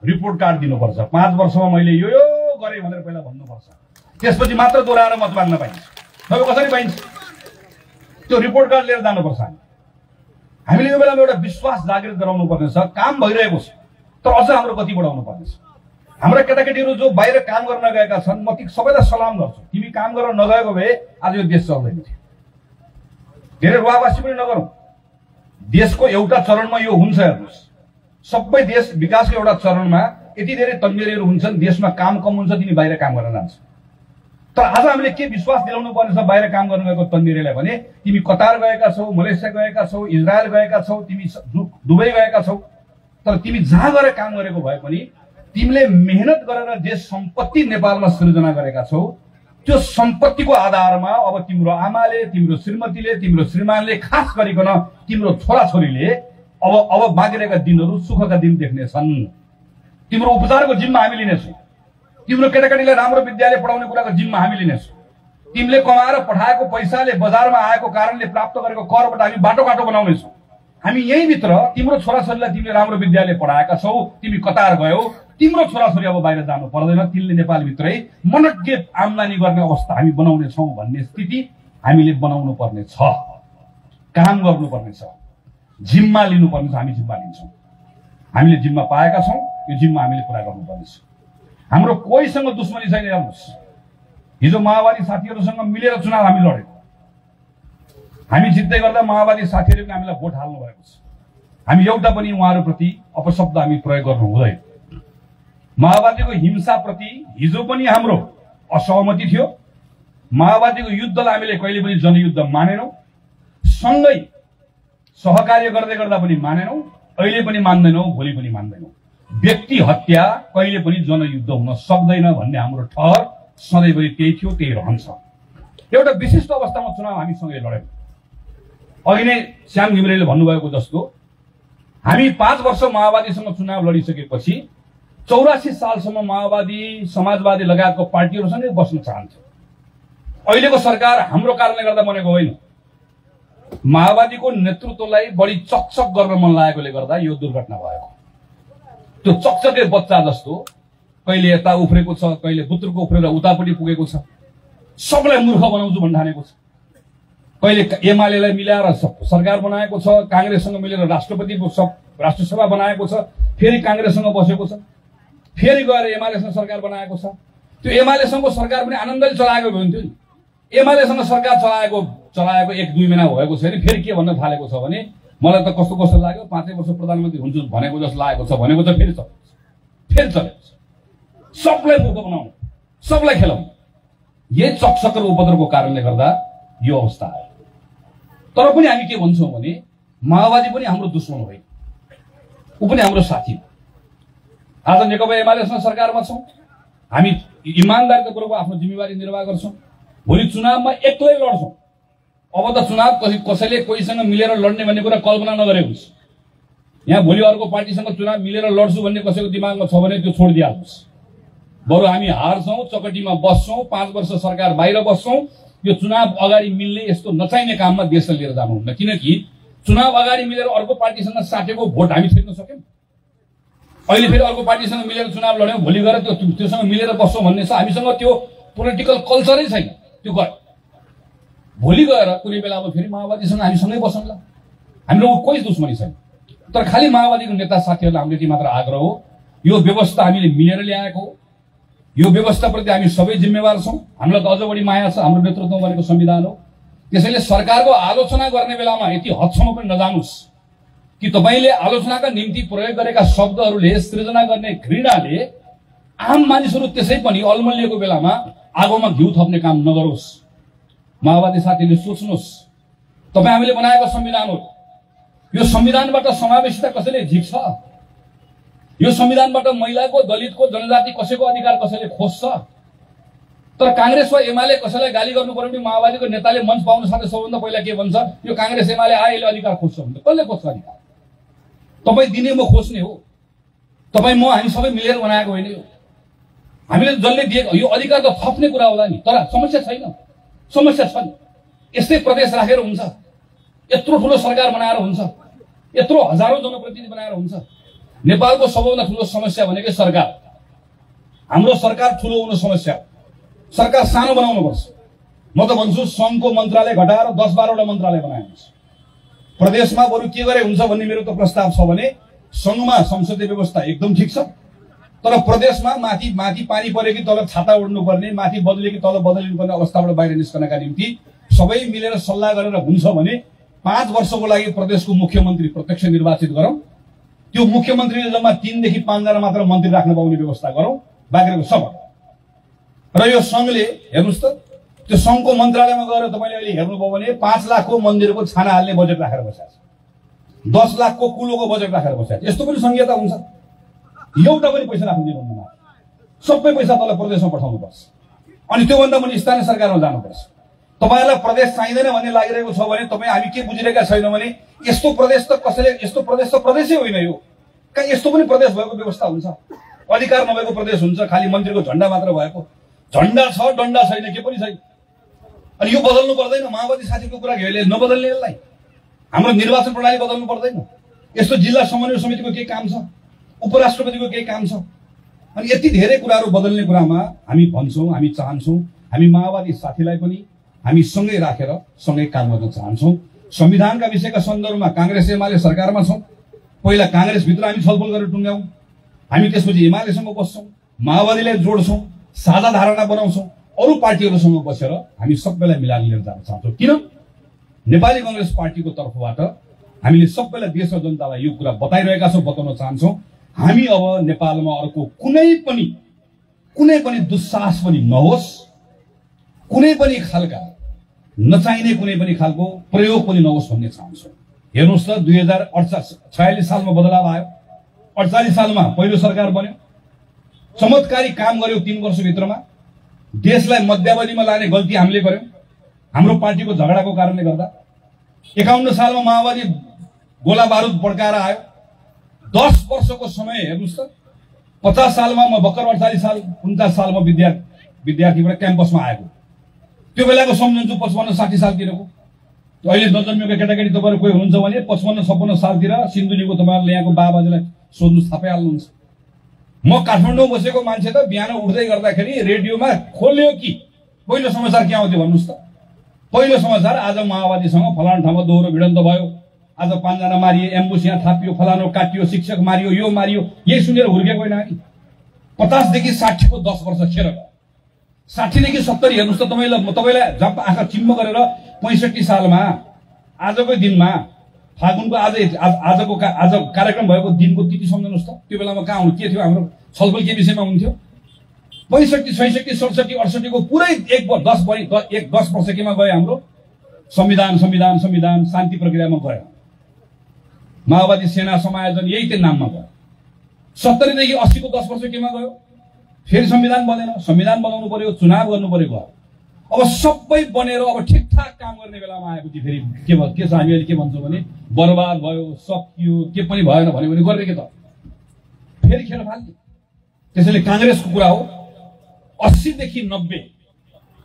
रिपोर्ट कार्ड दिनुपर्छ। 5 वर्षमा मैले यो गरेँ भनेर पहिला भन्नुपर्छ, त्यसपछि मात्र दोहोऱ्याएर मत माग्न पाइन्छ। तपाईँ कसरी पाइन्छ? त्यो रिपोर्ट कार्ड लिएर जानुपर्छ। हामीले यो बेलामा एउटा विश्वास जागृत गराउनु पर्ने छ। काम भइरहेको छ, तर अझ हाम्रो गति बढाउनु पर्ने छ। हाम्रा केटाकेटीहरू जो बाहिर काम गर्न गएका छन्, म ती सबैलाई सलाम गर्छु। तिमी काम गर्न नगएको भए आज यो देश चल्दैन थियो। धेरै रुवावासी पनि नगरौँ। देशको एउटा चरणमा यो हुन्छ। हेर्नुहोस्, सबै देश विकासको एउटा चरणमा यति धेरै तन्मेरीहरू हुन्छन्, देशमा काम कम हुन्छ, तिमी बाहिर काम गर्न जान्छौ। तर आज हामीले के विश्वास दिलाउनु पर्ने छ बाहिर काम गर्न गएको तन्मेरीलाई भने, तिमी कतार गएका छौ, मलेसिया गएका छौ, इजरायल गएका छौ, तिमी दुबई गएका छौ, तर तिमी जहाँ गएर काम गरेको भए पनि तिमीले मेहनत गरेर जे सम्पत्ति नेपालमा सृजना गरेका छौ, त्यो सम्पत्तिको आधारमा अब तिम्रो आमाले, तिम्रो श्रीमतीले, तिम्रो श्रीमानले, खास गरिकन तिम्रो छोराछोरीले अब बाँकी रहेका दिनहरू सुखका दिन देख्नेछन्। तिम्रो उपचारको जिम्मा हामी लिनेछौँ। तिम्रो केटाकेटीलाई राम्रो विद्यालय पढाउने कुराको जिम्मा हामी लिनेछौँ। तिमीले कमाएर पठाएको पैसाले, बजारमा आएको कारणले प्राप्त गरेको करबाट हामी बाटो बनाउनेछौँ। हामी यहीँभित्र तिम्रो छोराछोरीलाई तिमीले राम्रो विद्यालय पढाएका छौ, तिमी कतार गयौ, तिम्रो छोराछोरी अब बाहिर जानु पर्दैन, तिनले नेपालभित्रै मनग्गे आम्दानी गर्ने अवस्था हामी बनाउने छौँ भन्ने स्थिति हामीले बनाउनु पर्ने छ। काम गर्नुपर्ने छ, जिम्मा लिनुपर्ने छ। हामी जिम्मा लिन्छौँ। हामीले जिम्मा पाएका छौँ, यो जिम्मा हामीले पुरा गर्नुपर्ने छ। हाम्रो कोहीसँग दुश्मनी छैन। हेर्नुहोस्, हिजो माओवादी साथीहरूसँग मिलेर चुनाव हामी लड्यौँ। हामी जित्दै गर्दा माओवादी साथीहरूले हामीलाई भोट हाल्नु भएको छ। हामी एउटा पनि उहाँहरूप्रति अपशब्द हामी प्रयोग गर्नु हुँदैन। माओवादीको हिंसाप्रति हिजो पनि हाम्रो असहमति थियो। माओवादीको युद्धलाई हामीले कहिले पनि जनयुद्ध मानेनौँ। सँगै सहकार्य गर्दै गर्दा पनि मानेनौँ, अहिले पनि मान्दैनौँ, भोलि पनि मान्दैनौँ। व्यक्ति हत्या कहिले पनि जनयुद्ध हुन सक्दैन भन्ने हाम्रो ठहर सधैँभरि त्यही थियो, त्यही रहन्छ। एउटा विशिष्ट अवस्थामा चुनाव हामी सँगै लड्यौँ। अघि नै श्याम घिमिरेले भन्नुभएको जस्तो हामी 5 वर्ष माओवादीसँग चुनाव लडिसकेपछि 84 सालसम्म माओवादी, समाजवादी लगायतको पार्टीहरूसँगै बस्न चाहन्थ्यो। अहिलेको सरकार हाम्रो कारणले गर्दा बनेको होइन। माओवादीको नेतृत्वलाई बढी चकचक गर्न मन लागेकोले गर्दा यो दुर्घटना भएको। त्यो चकचके बच्चा जस्तो कहिले यता उफ्रेको छ, कहिले बुत्रुको उफ्रेर उतापट्टि पुगेको छ, सबलाई मूर्ख बनाउँछु भन्न ठानेको छ। कहिले एमालेलाई मिलाएर सरकार बनाएको छ, काङ्ग्रेससँग मिलेर राष्ट्रसभा बनाएको छ, फेरि काङ्ग्रेससँग बसेको छ, फेरि गएर एमालेसँग सरकार बनाएको छ। त्यो एमालेसँगको सरकार पनि आनन्दले चलाएको हुन्थ्यो नि। एमालेसँग सरकार चलाएको 1-2 महिना भएको छैन, फेरि के भन्न थालेको छ भने मलाई त कस्तो कस्तो लाग्यो 5 वर्ष प्रधानमन्त्री हुन्छु भनेको जस्तो लागेको छ भनेको चाहिँ फेरि चलेको छ सबलाई मूर्ख बनाउनु सबलाई खेलाउनु यही चकचक र उपद्रवको कारणले गर्दा यो अवस्था आयो तर पनि हामी के भन्छौँ भने माओवादी पनि हाम्रो दुश्मन होइन ऊ पनि हाम्रो साथी हो आज नेकपा एमालेसँग सरकारमा छौँ हामी इमानदारीपूर्वक आफ्नो जिम्मेवारी निर्वाह गर्छौँ भोलि चुनावमा एक्लै लड्छौँ अब त चुनाव कसैले कोहीसँग मिलेर लड्ने भन्ने कुरा कल्पना नगरेको हुन्छ यहाँ भोलि अर्को पार्टीसँग चुनाव मिलेर लड्छु भन्ने कसैको दिमागमा छ भने त्यो छोडिदिहाल्नुहोस् बरु हामी हार्छौँ चकटीमा बस्छौँ 5 वर्ष सरकार बाहिर बस्छौँ यो चुनाव अगाडि मिल्ने यस्तो नचाहिने काममा देशलाई लिएर जानुहुन्न किनकि चुनाव अगाडि मिलेर अर्को पार्टीसँग साटेको भोट हामी छिर्न सक्यौँ अहिले फेरि अर्को पार्टीसँग मिलेर चुनाव लड्यौँ भोलि गएर त्योसँग मिलेर बस्छौँ भन्ने छ हामीसँग त्यो पोलिटिकल कल्चरै छैन त्यो गयो भोलि गएर कुनै बेलामा फेरि माओवादीसँग हामी सँगै बसौँला हाम्रो कोही दुश्मनी छैन तर खालि माओवादीको नेता साथीहरूलाई हाम्रो यति मात्र आग्रह हो यो व्यवस्था हामीले मिलेर ल्याएको हो यो व्यवस्थाप्रति हामी सबै जिम्मेवार छौँ हामीलाई त अझ बढी माया छ हाम्रो नेतृत्वमा बनेको संविधान हो त्यसैले सरकारको आलोचना गर्ने बेलामा यति हदसम्म पनि नजानुस् कि तपाईँले आलोचनाका निम्ति प्रयोग गरेका शब्दहरूले सृजना गर्ने घृणाले आम मानिसहरू त्यसै पनि अल्मलिएको बेलामा आगोमा घिउ थप्ने काम नगरोस् माओवादी साथीले सोच्नुहोस् तपाईँ हामीले बनाएको संविधान हो यो संविधानबाट समावेशिता कसैले झिक्छ यो संविधानबाट महिलाको दलितको जनजाति कसैको अधिकार कसैले खोज्छ तर कांग्रेस वा एमाले कसैलाई गाली गर्नु पर्यो भने माओवादीको नेताले मञ्च पाउन साथै सबभन्दा पहिला के भन्छ यो कांग्रेस एमाले आएले अधिकार खोज्छ भन्छ कसले खोज्छ अधिकार तपाईँ दिने म खोज्ने हो तपाईँ म हामी सबै मिलेर बनाएको होइन यो हामीले जसले दिएको यो अधिकार त थप्ने कुरा होला नि तर समस्या छैन समस्या छन् यस्तै प्रदेश राखेर हुन्छ यत्रो ठुलो सरकार बनाएर हुन्छ यत्रो हजारौं जनप्रतिनिधि बनाएर हुन्छ नेपालको सबैभन्दा ठुलो समस्या भनेकै सरकार हाम्रो सरकार ठुलो हुनु समस्या सरकार सानो बनाउनुपर्छ म त भन्छु संघको मन्त्रालय घटाएर 10-12 मन्त्रालय बनाइन्छ प्रदेशमा बरु के गरे हुन्छ भन्ने मेरो त प्रस्ताव छ भने संघमा संसदीय व्यवस्था एकदम ठिक छ तर प्रदेशमा माथि माथि पानी परे कि तल छाता उड्नु पर्ने माथि बदले कि तल बदलिनु पर्ने अवस्थाबाट बाहिर निस्कनका निम्ति सबै मिलेर सल्लाह गरेर हुन्छ भने 5 वर्षको लागि प्रदेशको मुख्यमन्त्री प्रत्यक्ष निर्वाचित गरौँ त्यो मुख्यमन्त्रीले जम्मा 3 देखि 5 जना मात्र मन्त्री राख्न पाउने व्यवस्था गरौँ बाँकीको सब र यो संघले हेर्नुस् त त्यो संघको मन्त्रालयमा गएर तपाईले अहिले हेर्नुभयो भने 5 लाखको मन्दिरको छाना हाल्ने बजेट राखेर बसेछ 10 लाखको कुलोको बजेट राखेर बसेछ यस्तो पनि संघीयता हुन्छ एउटा पनि पैसा राख्नु दिनुहुन्न सबै पैसा तल प्रदेशमा पठाउनु पर्छ अनि त्यो भन्दा पनि स्थानीय सरकारमा जानुपर्छ तपाईहरुलाई प्रदेश चाहिँदैन भन्ने लागिरहेको छ भने तपाई हामी के बुझिरहेका छैनौं भने यस्तो प्रदेश त कसैले यस्तो प्रदेश त प्रदेशै होइन यो कहाँ यस्तो पनि प्रदेश भएको व्यवस्था हुन्छ अधिकार नभएको प्रदेश हुन्छ खाली मन्त्रीको झण्डा मात्र भएको झण्डा छ डण्डा छैन के पनि छैन अनि यो बदल्नु पर्दैन माओवादी साथीको कुरा घेरले नबदल्ने यसलाई हाम्रो निर्वाचन प्रणाली बदल्नु पर्दैन यस्तो जिल्ला समन्वय समितिको के काम छ उपराष्ट्रपतिको केही काम छ अनि यति धेरै कुराहरू बदल्ने कुरामा हामी भन्छौं हामी चाहन्छौं हामी माओवादी साथीलाई पनि हामी सँगै राखेर सँगै काम गर्न चाहन्छौं संविधानका विषयका सन्दर्भमा कांग्रेस एमाले सरकारमा छौं पहिला कांग्रेस भित्र हामी छलफल गरेर टुङ्ग्याउँ हामी त्यसपछि एमालेसँग बस्छौं माओवादीलाई जोड्छौं साझा धारणा बनाउँछौं अरु पार्टीहरुसँग बसेर हामी सबैलाई मिलाएर लिएर जान चाहन्छौं किन नेपाली कांग्रेस पार्टीको तर्फबाट हामीले सबैलाई देश र जनतालाई यो कुरा बताइरहेका छौं बताउन चाहन्छौं हामी अब नेपालमा अर्को कुनै पनि दुस्साहस पनि नहोस् कुनै पनि खालका नचाहिने कुनै पनि खालको प्रयोग पनि नहोस् भन्ने चाहन्छौं हेर्नुस् त 2046 सालमा बदलाव आयो 48 सालमा पहिलो सरकार बन्यो चमत्कारी काम गर्यो 3 वर्ष भित्रमा देशलाई मध्यावधिमा लाने गल्ती हामीले गर्यौं हाम्रो पार्टीको झगडाको कारणले गर्दा 51 सालमा माओवादी गोला बारुद पड्काएर आयो 10 वर्षको समय हेर्नुस् त 50 सालमा म भर्खर 48 साल 49 सालमा विद्यार्थीबाट क्याम्पसमा आएको त्यो बेलाको सम्झन्छु 55-60 सालतिरको अहिले नजन्मेको केटाकेटी तपाईहरु कोही हुनुहुन्छ भने 55-56 सालतिर सिन्धुलीको तपाईहरुले यहाँको बाबाजुलाई सोध्नु थापै हाल्नुहुन्छ म काठमाडौँ बसेको मान्छे त बिहान उठ्दै गर्दाखेरि रेडियोमा खोल्यो कि पहिलो समाचार के आउँथ्यो भन्नुस् त पहिलो समाचार आज माओवादीसँग फलाना ठाउँमा दोहोरो भिडन्त भयो आज 5 जना मारिए एम्बुस यहाँ थापियो फलानो काटियो शिक्षक मारियो यो मारियो यही सुनेर हुर्केको होइन नि 50 देखि 60 को 10 वर्ष खेर 60 देखि 70 हेर्नुस् त तपाईलाई जब आँखा चिम्म गरेर 65 सालमा आजको दिनमा फागुनको आज कार्यक्रम भएको दिनको तिथि सम्झनुहोस् त। त्यो बेलामा कहाँ के थियो हाम्रो छलफल के विषयमा हुन्थ्यो? 65, 66, 67, 68 को पुरै 10 वर्ष केमा गयो? हाम्रो संविधान शान्ति प्रक्रियामा गयो। माओवादी सेना समायोजन यही त्यो नाममा गयो। 70 देखि 80 को 10 वर्ष केमा गयो? फेरि संविधान बनेन। संविधान बनाउनु पर्यो, चुनाव गर्नु पर्यो। अब सबै बनेर अब ठिकठाक काम गर्ने बेलामा आएपछि फेरि के छ? हामी अहिले के भन्छौँ भने बर्बाद भयो, सकियो, के पनि भएन भन्यो भने गर्ने के त? फेरि खेल फाल्ने। त्यसैले कांग्रेसको कुरा हो 80 देखि 90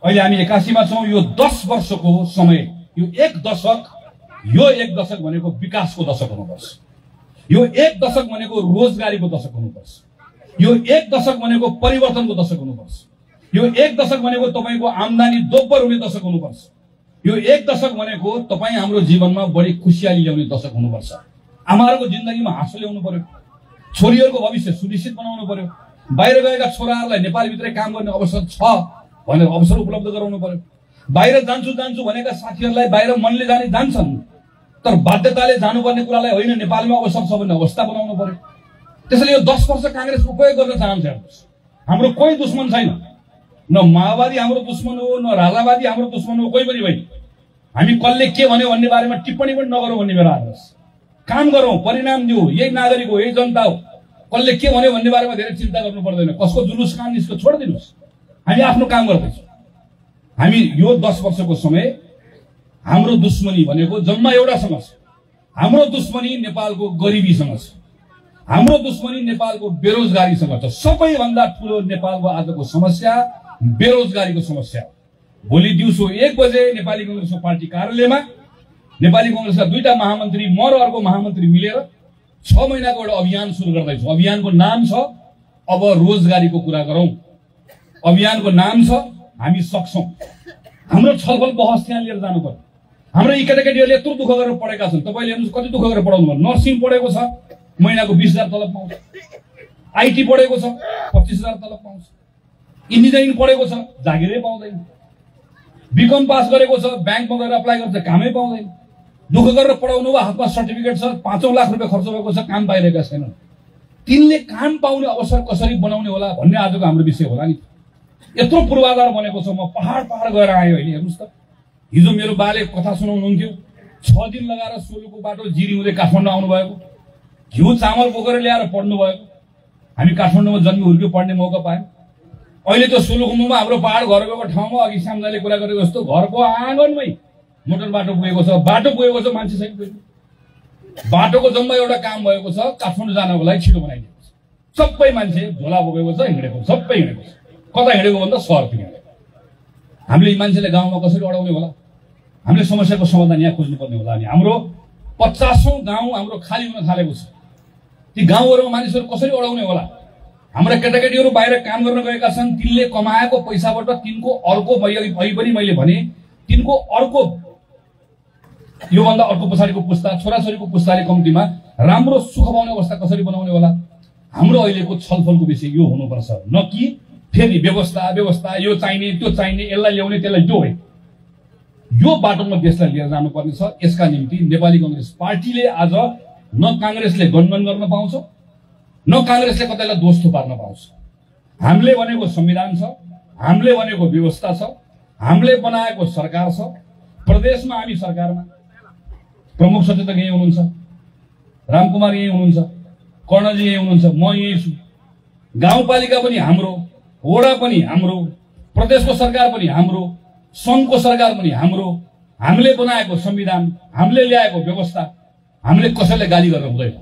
अहिले हामी 81 मा छौं। यो 10 वर्षको समय, यो एक दशक भनेको विकासको दशक हुनुपर्छ। यो एक दशक भनेको रोजगारीको दशक हुनुपर्छ। यो एक दशक भनेको परिवर्तनको दशक हुनुपर्छ। यो एक दशक भनेको तपाईको आम्दानी दोब्बर हुने दशक हुनुपर्छ। यो एक दशक भनेको तपाई हाम्रो जीवनमा बढी खुशियाली ल्याउने दशक हुनुपर्छ। आमाहरूको जिन्दगीमा हाँसो ल्याउनु पर्यो। छोरीहरूको भविष्य सुनिश्चित बनाउनु पर्यो। बाहिर गएका छोराहरूलाई नेपालभित्रै काम गर्ने अवसर छ भनेर अवसर उपलब्ध गराउनु पर्यो। बाहिर जान्छु भनेका साथीहरूलाई बाहिर मनले जाने जान्छन्, तर बाध्यताले जानुपर्ने कुरालाई होइन, नेपालमा अवसर छ भन्ने अवस्था बनाउनु पर्यो। त्यसैले यो 10 वर्ष कांग्रेस उपयोग गर्न चाहन्छ। हाम्रो कोही दुश्मन छैन। न माओवादी हाम्रो दुश्मन हो, न राजावादी हाम्रो दुश्मन हो, कोही पनि होइन। हामी कसले के भन्यो भन्ने बारेमा टिप्पणी पनि नगरौँ भन्ने मेरो आग्रह छ। काम गरौँ, परिणाम दिऊ। यही नागरिक हो, यही जनता हो। कसले के भन्यो भन्ने बारेमा धेरै चिन्ता गर्नु पर्दैन। कसको जुलुस काम निस्क्यो छोडिदिनुस्। हामी आफ्नो काम गर्दैछौँ। हामी यो 10 वर्षको समय हाम्रो दुश्मनी भनेको जम्मा एउटासँग छ। हाम्रो दुश्मनी नेपालको गरिबीसँग छ। हाम्रो दुश्मनी नेपालको बेरोजगारीसँग छ। सबैभन्दा ठूलो नेपालको आजको समस्या बेरोजगारीको समस्या हो। भोलि दिउँसो 1 बजे नेपाली कांग्रेसको पार्टी कार्यालयमा नेपाली कांग्रेसका 2टा महामन्त्री, म र अर्को महामन्त्री मिलेर 6 महिनाको एउटा अभियान सुरु गर्दैछौँ। अभियानको नाम छ अब रोजगारीको कुरा गरौँ। अभियानको नाम छ हामी सक्छौं। हाम्रो छलफल बहस त्यहाँ लिएर जानु पर्यो। हाम्रो यी केटाकेटीहरूले यत्रो दुःख गरेर पढेका छन्। तपाईले हेर्नुस् कति दुःख गरेर पढाउनु भयो। नर्सिङ पढेको छ, महिनाको 20,000 तलब पाउँछ। आईटी पढेको छ, 25,000 तलब पाउँछ। इन्जिनियरिङ पढेको छ, जागिरै पाउँदैन। बीकम पास गरेको छ, ब्याङ्कमा गएर अप्लाई गर्छ, कामै पाउँदैन। दुःख गरेर पढाउनु भयो, हातमा सर्टिफिकेट छ, 5 लाख रुपैयाँ खर्च भएको छ, काम पाइरहेका छैनन्। तिनले काम पाउने अवसर कसरी बनाउने होला भन्ने आजको हाम्रो विषय होला नि। यत्रो पूर्वाधार बनेको छ। म पहाड गएर आएँ अहिले। हेर्नुस् त, हिजो मेरो बाले कथा सुनाउनुहुन्थ्यो। 6 दिन लगाएर सोलुको बाटो जिरी हुँदै काठमाडौँ आउनु भएको। घिउ चामल बोकेर ल्याएर पढ्नु भएको। हामी काठमाडौँमा जन्मी हुर्क्यो, पढ्ने मौका पायौँ। अहिले त्यो सोलुखुम्बुमा हाम्रो पहाड घर गएको ठाउँमा अघि श्यामदाले कुरा गरेको जस्तो घरको आँगनमै मोटर बाटो पुगेको छ। बाटो पुगेको छ, मान्छे छैन। बाटोको जम्मा एउटा काम भएको छ, काठमाडौँ जानको लागि छिटो बनाइदिएको छ। सबै मान्छे झोला बोकेको छ, हिँडेको, सबै हिँडेको छ। कता हिँडेको भन्दा सहरतिर हिँडेको। हामीले यी मान्छेले गाउँमा कसरी अडाउने होला? हामीले समस्याको समाधान यहाँ खोज्नुपर्ने होला। अनि हाम्रो 50औं गाउँ हाम्रो खाली हुन थालेको छ। ती गाउँहरुमा मानिसहरु कसरी अडाउने होला? हाम्रा केटाकेटीहरु बाहिर काम गर्न गएका छन्। तिनले कमाएको पैसाबाट तिनको अर्को मैले भने तिनको अर्को यो भन्दा अर्को पछाडीको पुस्ता, छोराछोरीको पुस्ताले कम्तीमा राम्रो सुख पाउने अवस्था कसरी बनाउने होला? हाम्रो अहिलेको छलफलको विषय यो हुनुपर्छ, न कि फेरि व्यवस्था यो चाहिने त्यो चाहिने, यसलाई ल्याउने त्यसलाई त्यो होइन। यो बाटोमा देशलाई लिएर जानुपर्ने छ। यसका निम्ति नेपाली कांग्रेस पार्टीले आज न कांग्रेसले गणगण गर्न पाउँछ, न कांग्रेसले कतैलाई दोष थुपार्न पाउँछ। हामीले भनेको संविधान छ, हामीले भनेको व्यवस्था छ, हामीले बनाएको सरकार छ। प्रदेशमा हामी सरकारमा प्रमुख सचेतक यही हुनुहुन्छ, रामकुमार यही हुनुहुन्छ, कर्णजी यही हुनुहुन्छ, म यही छु। गाउँपालिका पनि हाम्रो, वडा पनि हाम्रो, प्रदेशको सरकार पनि हाम्रो, संघको सरकार पनि हाम्रो। हामीले बनाएको संविधान, हामीले ल्याएको व्यवस्था, हामीले कसैलाई गाली गर्न हुँदैन,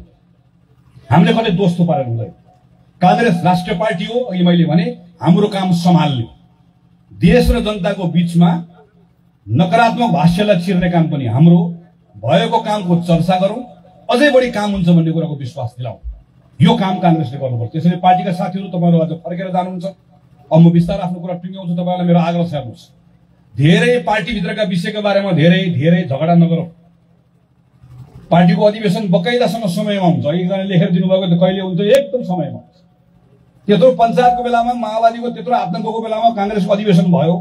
हामीले कतै दोष थुपारेर हुँदैन। कांग्रेस राष्ट्रिय पार्टी हो, अघि मैले भने हाम्रो काम सम्हाल्ने, देश र जनताको बीचमा नकारात्मक भाष्यलाई चिर्ने काम पनि हाम्रो। भएको कामको चर्चा गरौँ, अझै बढी काम हुन्छ भन्ने कुराको विश्वास दिलाउँ। यो काम कांग्रेसले गर्नुपर्छ। त्यसैले पार्टीका साथीहरू तपाईहरु आज फर्केर जानुहुन्छ। अब म बिस्तारै आफ्नो कुरा टुङ्ग्याउँछु। तपाईहरुलाई मेरो आग्रह छ, हेर्नुस्, धेरै पार्टी भित्रका विषयका बारेमा धेरै झगडा नगरौँ। पार्टीको अधिवेशन बकाइदासँग समयमा हुन्छ। एकजना लेखेर दिनुभएको त कहिले हुन्छ? एकदम समयमा हुन्छ। त्यत्रो पञ्चायतको बेलामा, माओवादीको त्यत्रो आतंकको बेलामा कांग्रेसको अधिवेशन भयो।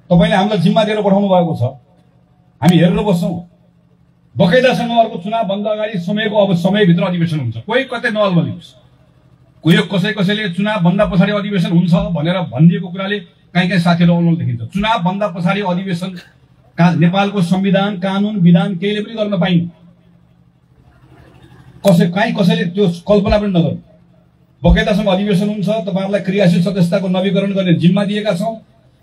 तपाईले हामीलाई जिम्मा दिएर पठाउनु भएको छ। हामी हेरेर बस्छौं। बकैदासँग अर्को चुनाव भन्दा अगाडि समयको अब समयभित्र अधिवेशन हुन्छ। कोही कतै नअल्मली होस्, कोही कसैले चुनाव भन्दा पछाडि अधिवेशन हुन्छ भनेर भनिदिएको कुराले कहीँ साथीहरू अल्मल देखिन्छ। चुनाव भन्दा पछाडि अधिवेशन नेपालको संविधान, कानून, विधान केहीले पनि गर्न पाइन्न। कसैले त्यो कल्पना पनि नगर्नु। बकैदासँग अधिवेशन हुन्छ, तपाईहरुलाई क्रियाशील सदस्यताको नवीकरण गर्ने जिम्मा दिएका छौं।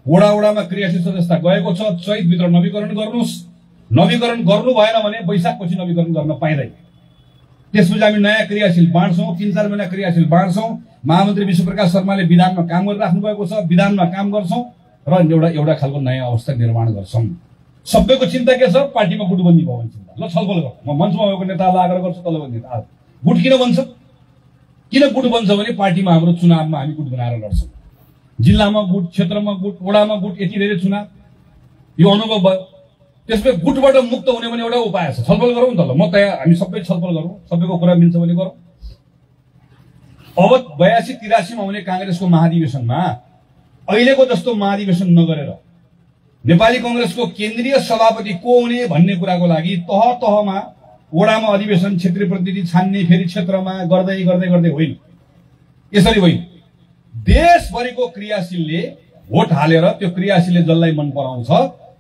वडामा क्रियाशील सदस्यता गएको छ, चैतभित्र नवीकरण गर्नुस्। नवीकरण गर्नु भएन भने वैशाखपछि नवीकरण गर्न पाइँदैन। त्यसपछि हामी नयाँ क्रियाशील बाँड्छौं, 3-4 महिना क्रियाशील बाँड्छौं। महामन्त्री विश्वप्रकाश शर्माले विधानमा काम गरिराख्नु भएको छ, विधानमा काम गर्छौं र एउटा खालको नयाँ अवस्था निर्माण गर्छौं। सबैको चिन्ता के छ? पार्टीमा गुटबन्दी भयो भने चिन्ता। ल छलफल गर, म मञ्चमा भएको नेतालाई आग्रह गर्छु, तल बन्दी गुट किन बन्छ? किन गुट बन्छ भने पार्टीमा हाम्रो चुनावमा हामी गुट बनाएर लड्छौं। जिल्लामा गुट, क्षेत्रमा गुट, वडामा गुट, यति धेरै चुनाव, यो अनुभव भयो। त्यसले गुटबाट मुक्त हुने भने एउटा उपाय छ, छलफल गरौँ त। ल म तयार, हामी सबै छलफल गरौँ, सबैको कुरा मिल्छ भने गरौँ। अब 82-83 मा हुने कांग्रेसको महाधिवेशनमा अहिलेको जस्तो महाधिवेशन नगरेर नेपाली कांग्रेसको केन्द्रीय सभापति को हुने भन्ने कुराको लागि तह तहमा वडामा अधिवेशन, क्षेत्रीय प्रतिनिधि छान्ने, फेरि क्षेत्रमा गर्दै होइन। यसरी होइन। देशभरिको क्रियाशीलले भोट हालेर त्यो क्रियाशीलले जसलाई मन पराउँछ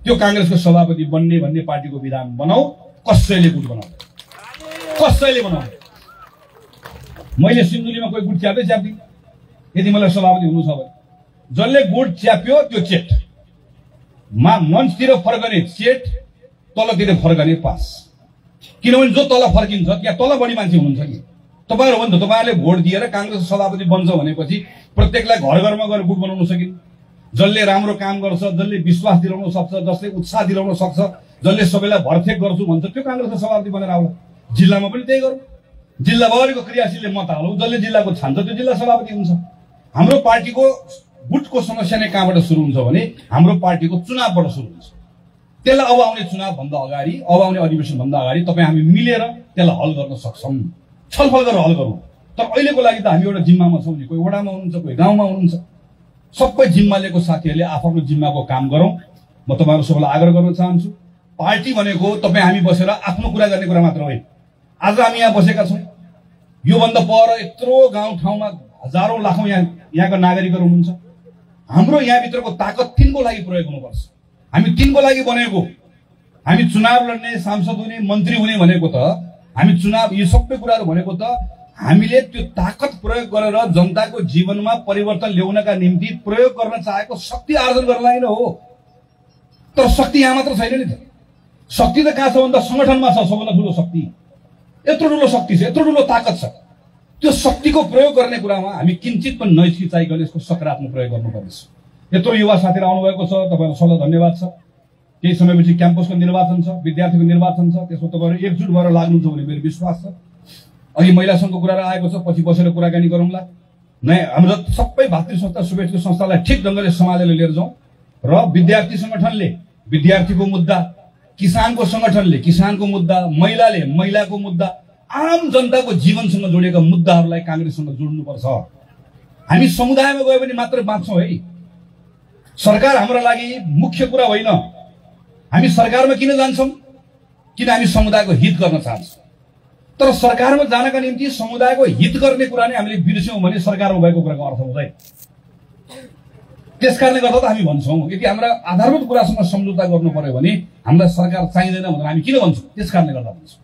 त्यो कांग्रेसको सभापति बन्ने भन्ने पार्टीको विधान बनाऊ। कसैले गुट बनाउँदैन, कसैले बनाउँदैन। मैले सिन्धुलीमा कोही गुट च्याप्दिन। यदि मलाई सभापति हुनु छ भने जसले गुट च्याप्यो त्यो चेट, मञ्चतिर फर्कने चेट, तलतिर फर्कने पास। किनभने जो तल फर्किन्छ त्यहाँ तल बढी मान्छे हुनुहुन्छ कि तपाईहरु हो नि त। तपाईहरुले भोट दिएर कांग्रेसको सभापति बन्छ भनेपछि प्रत्येकलाई घर घरमा गएर गुट बनाउन सकिन्छ। जसले राम्रो काम गर्छ, जसले विश्वास दिलाउन सक्छ, जसले उत्साह दिलाउन सक्छ, जसले सबैलाई भरफेक गर्छु भन्छ त्यो कांग्रेसको सभापति बनेर आउला। जिल्लामा पनि त्यही गरौँ। जिल्लाभरिको क्रियाशीलले मत हालौँ, जसले जिल्लाको छान्छ त्यो जिल्ला सभापति हुन्छ। हाम्रो पार्टीको गुटको समस्या नै कहाँबाट सुरु हुन्छ भने हाम्रो पार्टीको चुनावबाट सुरु हुन्छ। त्यसलाई अब आउने चुनाव भन्दा अगाडि, अब आउने अधिवेशन भन्दा अगाडि तपाई हामी मिलेर त्यसलाई हल गर्न सक्छौं। छलफल गरेर हल गरौँ। तर अहिलेको लागि त हामी एउटा जिम्मामा छौं नि। कोही वडामा हुनुहुन्छ, कोही गाउँमा हुनुहुन्छ। सबै जिम्मा लिएको साथीहरूले आफ्नो जिम्माको काम गरौँ। म तपाईहरु सबैलाई आग्रह गर्न चाहन्छु, पार्टी भनेको तपाई हामी बसेर आफ्नो कुरा गर्ने कुरा मात्र होइन। आज हामी यहाँ बसेका छौं। यो भन्दा पर यत्रो गाउँ ठाउँमा हजारौं लाखौं यहाँका नागरिकहरू हुनुहुन्छ। हाम्रो यहाँ भित्रको ताकत तिनको लागि प्रयोग हुनुपर्छ। हामी तिनको लागि बनेको। हामी चुनाव लड्ने, सांसद हुने, मन्त्री हुने भनेको त, हामी चुनाव यो सबै कुराहरू भनेको त हामीले त्यो ताकत प्रयोग गरेर जनताको जीवनमा परिवर्तन ल्याउनका निम्ति प्रयोग गर्न चाहेको शक्ति आर्जन गर्न लागि हो। तर शक्ति यहाँ मात्र छैन नि त। शक्ति त कहाँ छ भन्दा संगठनमा छ सबभन्दा ठुलो शक्ति। यत्रो ठुलो शक्ति छ, यत्रो ठुलो ताकत छ। त्यो शक्तिको प्रयोग गर्ने कुरामा हामी किंचित पनि नहिचकिचाइकन यसको सकारात्मक प्रयोग गर्नुपर्छ। यत्रो युवा साथीहरु आउनु भएको छ, तपाईहरुलाई सबैलाई धन्यवाद छ। केही समयपछि क्याम्पसको निर्वाचन छ, विद्यार्थीको निर्वाचन छ। त्यसमा तपाईहरु एकजुट भएर लाग्नुहुन्छ भन्ने मेरो विश्वास छ। अघि महिला संघको कुरा आएको छ, पछि बसेर कुराकानी गरौँला। हाम्रो सबै भातृ संस्था, शुभेच्छुक संस्थालाई ठिक ढंगले सम्हालेर लिएर जाउँ र विद्यार्थी संगठनले विद्यार्थीको मुद्दा, किसानको संगठनले किसानको मुद्दा, महिलाले महिलाको मुद्दा, आम जनताको जीवनसँग जोडिएका मुद्दाहरूलाई कांग्रेससँग जोड्नुपर्छ। हामी समुदायमा गयो भने मात्र बाँच्छौं है। सरकार हाम्रो लागि मुख्य कुरा होइन। हामी सरकारमा किन जान्छौं? किन हामी समुदायको हित गर्न चाहन्छौं। तर सरकारमा जानका निम्ति समुदायको हित गर्ने कुरा नै हामीले बिर्स्यौं भने सरकारमा भएको कुराको अर्थ हुँदैन। त्यसकारणले गर्दा त हामी भन्छौं यदि हाम्रा आधारभूत कुरासँग सम्झौता गर्नु पर्यो भने हामीलाई सरकार चाहिँदैन भनेर हामी किन भन्छौं? त्यसकारणले गर्दा भन्छौं।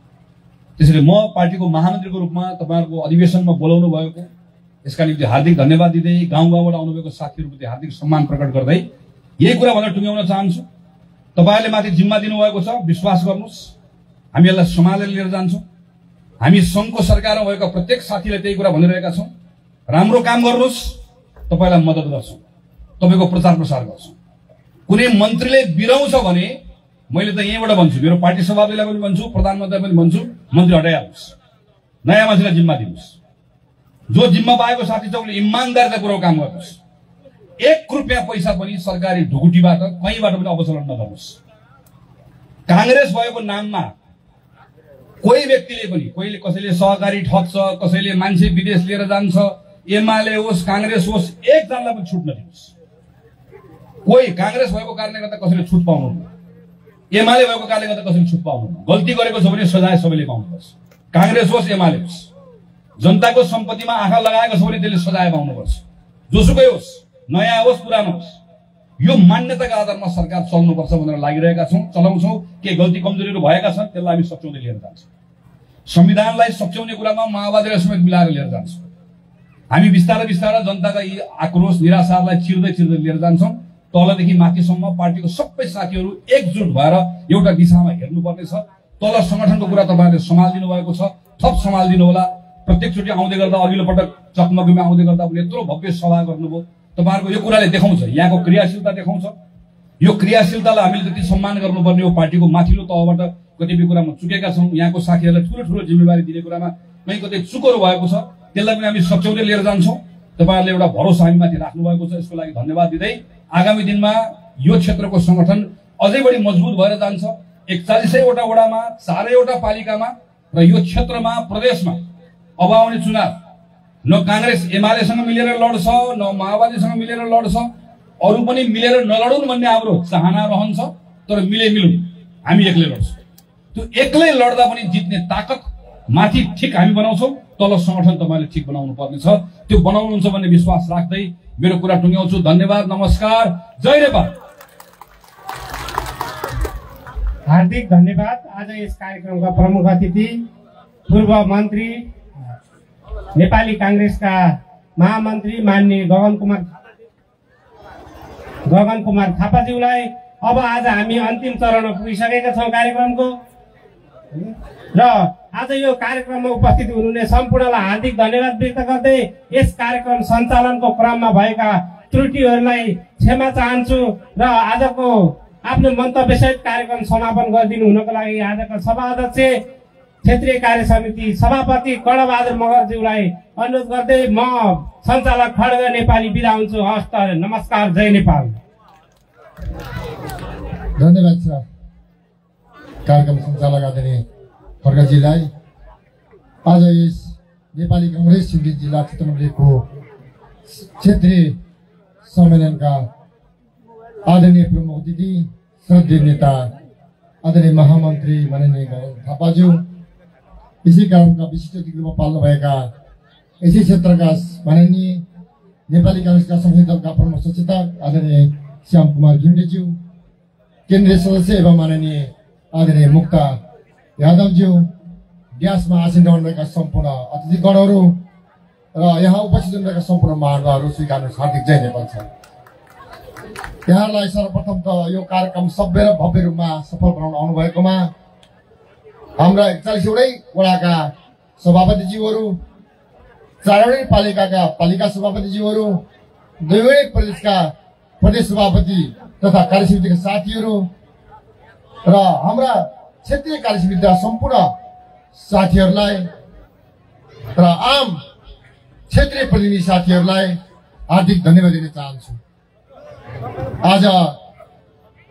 त्यसैले म पार्टीको महामन्त्रीको रूपमा तपाईहरुको अधिवेशनमा बोलाउनु भएको यसका निम्ति हार्दिक धन्यवाद दिँदै, गाउँबाट आउनुभएको साथीहरुप्रति हार्दिक सम्मान प्रकट गर्दै यही कुरा भनेर टुङ्ग्याउन चाहन्छु। तपाईहरुले माथि जिम्मा दिनुभएको छ, विश्वास गर्नुस्। हामी यसलाई सम्हालेर लिएर जान्छौं। हामी संघको सरकारमा भएका प्रत्येक साथीले त्यही कुरा भनिरहेका छौं। राम्रो काम गर्नुस्, तपाईलाई मद्दत गर्छौं, तपाईको प्रचार प्रसार गर्छौं। कुनै मन्त्रीले बिराउँछ भने मैले त यहीँबाट भन्छु, मेरो पार्टी सभापतिलाई पनि भन्छु, प्रधानमन्त्रीलाई पनि भन्छु, मन्त्री हटाइहाल्नुस्, नयाँ मान्छेलाई जिम्मा दिनुस्। जो जिम्मा पाएको साथी छ उनले इमानदारीतापूर्वक काम गर्नुस्। 1 रुपैयाँ पैसा पनि सरकारी ढुकुटीबाट कहीँबाट पनि अपचलन नगर्नुस्। कांग्रेस भएको नाममा कोही व्यक्तिले पनि, कोहीले कसैले सहकारी ठग्छ, कसैले मान्छे विदेश लिएर जान्छ, एमाले होस् कांग्रेस होस्, एकजनालाई पनि छुट नदिनुस्। कोही कांग्रेस भएको कारणले गर्दा कसैले छुट पाउनुहुन्न। एमाले भएको कारणले गर्दा कसैले छुट पाउनुहुन्न। गल्ती गरेको छ भने सजाय सबैले पाउनुपर्छ। कांग्रेस होस् एमाले होस्, जनताको सम्पत्तिमा आँखा लगाएको छ भने त्यसले सजाय पाउनुपर्छ। जोसुकै होस्, नयाँ होस् पुरानो होस्, यो मान्यताका आधारमा सरकार चल्नुपर्छ भनेर लागिरहेका छौं, चलाउँछौं। के गल्ती कमजोरीहरू भएका छन् त्यसलाई हामी सच्याउँदै लिएर जान्छौं। संविधानलाई सच्याउने कुरामा माओवादीलाई समेत मिलाएर लिएर जान्छौं। हामी बिस्तारै बिस्तारै जनताका यी आक्रोश निराशालाई चिर्दै चिर्दै लिएर जान्छौं। तलदेखि माथिसम्म पार्टीको सबै साथीहरू एकजुट भएर एउटा दिशामा हेर्नुपर्ने छ। तल संगठनको कुरा तपाईहरुले सम्हाल्दिनु भएको छ, थप सम्हाल्दिनु होला। प्रत्येकचोटि आउँदै गर्दा अघिल्लो पटक चकमकीमा आउँदै गर्दा पनि यत्रो भव्य सभा गर्नुभयो। तपाईहरुको यो कुराले देखाउँछ, यहाँको क्रियाशीलता देखाउँछ। यो क्रियाशीलतालाई हामीले जति सम्मान गर्नुपर्ने हो, पार्टीको माथिल्लो तहबाट कतिपय कुरामा चुकेका छौं, यहाँको साथीहरुलाई ठूलो ठूलो जिम्मेवारी दिने कुरामा कहीँ कतै चुकहरू भएको छ, त्यसलाई पनि हामी सच्याउँदै लिएर जान्छौं। तपाईहरुले एउटा भरोसा हामीमाथि राख्नु भएको छ, यसको लागि धन्यवाद दिँदै आगामी दिनमा यो क्षेत्रको संगठन अझै बढी मजबुत भएर जान्छ। 41वटा वडामा, 4वटा पालिकामा र यो क्षेत्रमा, प्रदेशमा अब आउने चुनाव न कांग्रेस एमालेसँग मिलेर लड्छ, न माओवादीसँग मिलेर लड्छ, अरु पनि मिलेर नलडुन् भन्ने हाम्रो चाहना रहन्छ। तर मिलौँ, हामी एक्लै लड्छौं। त्यो एक्लै लड्दा पनि जित्ने ताकत माथि ठिक हामी बनाउँछौं, तल संगठन तपाईले ठिक बनाउनु पर्ने छ। त्यो बनाउनुहुन्छ भन्ने विश्वास राख्दै मेरो कुरा टुङ्ग्याउँछु। धन्यवाद, नमस्कार, जय नेपाल। हार्दिक धन्यवाद। आज यस कार्यक्रमका प्रमुख अतिथि पूर्व मन्त्री, नेपाली कांग्रेसका महामन्त्री माननीय गगन कुमार थापाज्यूलाई। अब आज हामी अन्तिम चरणमा पुगिसकेका छौं कार्यक्रमको र आज यो कार्यक्रममा उपस्थित हुनुहुने सम्पूर्णलाई हार्दिक धन्यवाद व्यक्त गर्दै यस कार्यक्रम सञ्चालनको क्रममा भएका त्रुटिहरूलाई क्षमा चाहन्छु र आजको आफ्नो मन्तव्यसहित कार्यक्रम समापन गरिदिनु हुनको लागि आजका सभा अध्यक्ष क्षेत्रीय कार्य समिति सभापति कणबहादुर मगरज्यूलाई अनुरोध गर्दै म सञ्चालक खड्ग नेपाली बिदा हुन्छु। हस्त, नमस्कार, जय नेपाल। धन्यवाद सर। कार्यक्रम सञ्चालक आदरणीय खड्गजीलाई आज यस नेपाली कांग्रेस सिन्धी जिल्ला क्षेत्र नम्बर 1 को क्षेत्रीय सम्मेलनका आदरणीय प्रमुख अतिथि, श्रद्धेय नेता आदरणीय महामन्त्री माननीय गगन थापाज्यू, यसै कार्यक्रमका विशिष्ट अतिथिमा पाल्नुभएका यसै क्षेत्रका माननीय नेपाली कांग्रेसका संसदीय दलका प्रमुख सचेतक आदरणीय श्याम कुमार घिमिरेज्यू, केन्द्रीय सदस्य एवं माननीय आदरणीय मुक्ता यादवज्यू, ग्यासमा आसीन रहनुभएका सम्पूर्ण अतिथिगणहरू र यहाँ उपस्थित हुनुभएका सम्पूर्ण महानुभावहरू स्वीकार्नुहोस्। हार्दिक जय नेपाल छ। यहाँहरूलाई सर्वप्रथम त यो कार्यक्रम सभ्य र भव्य रूपमा सफल बनाउन आउनुभएकोमा हाम्रा 41वटै वडाका सभापतिज्यूहरू, 4वटै पालिकाका पालिका सभापतिज्यूहरू, 2वटै प्रदेशका प्रदेश सभापति तथा कार्यसमितिका साथीहरू र हाम्रा क्षेत्रीय कार्यसमितिका सम्पूर्ण साथीहरूलाई र आम क्षेत्रीय प्रतिनिधि साथीहरूलाई हार्दिक धन्यवाद दिन चाहन्छु। आज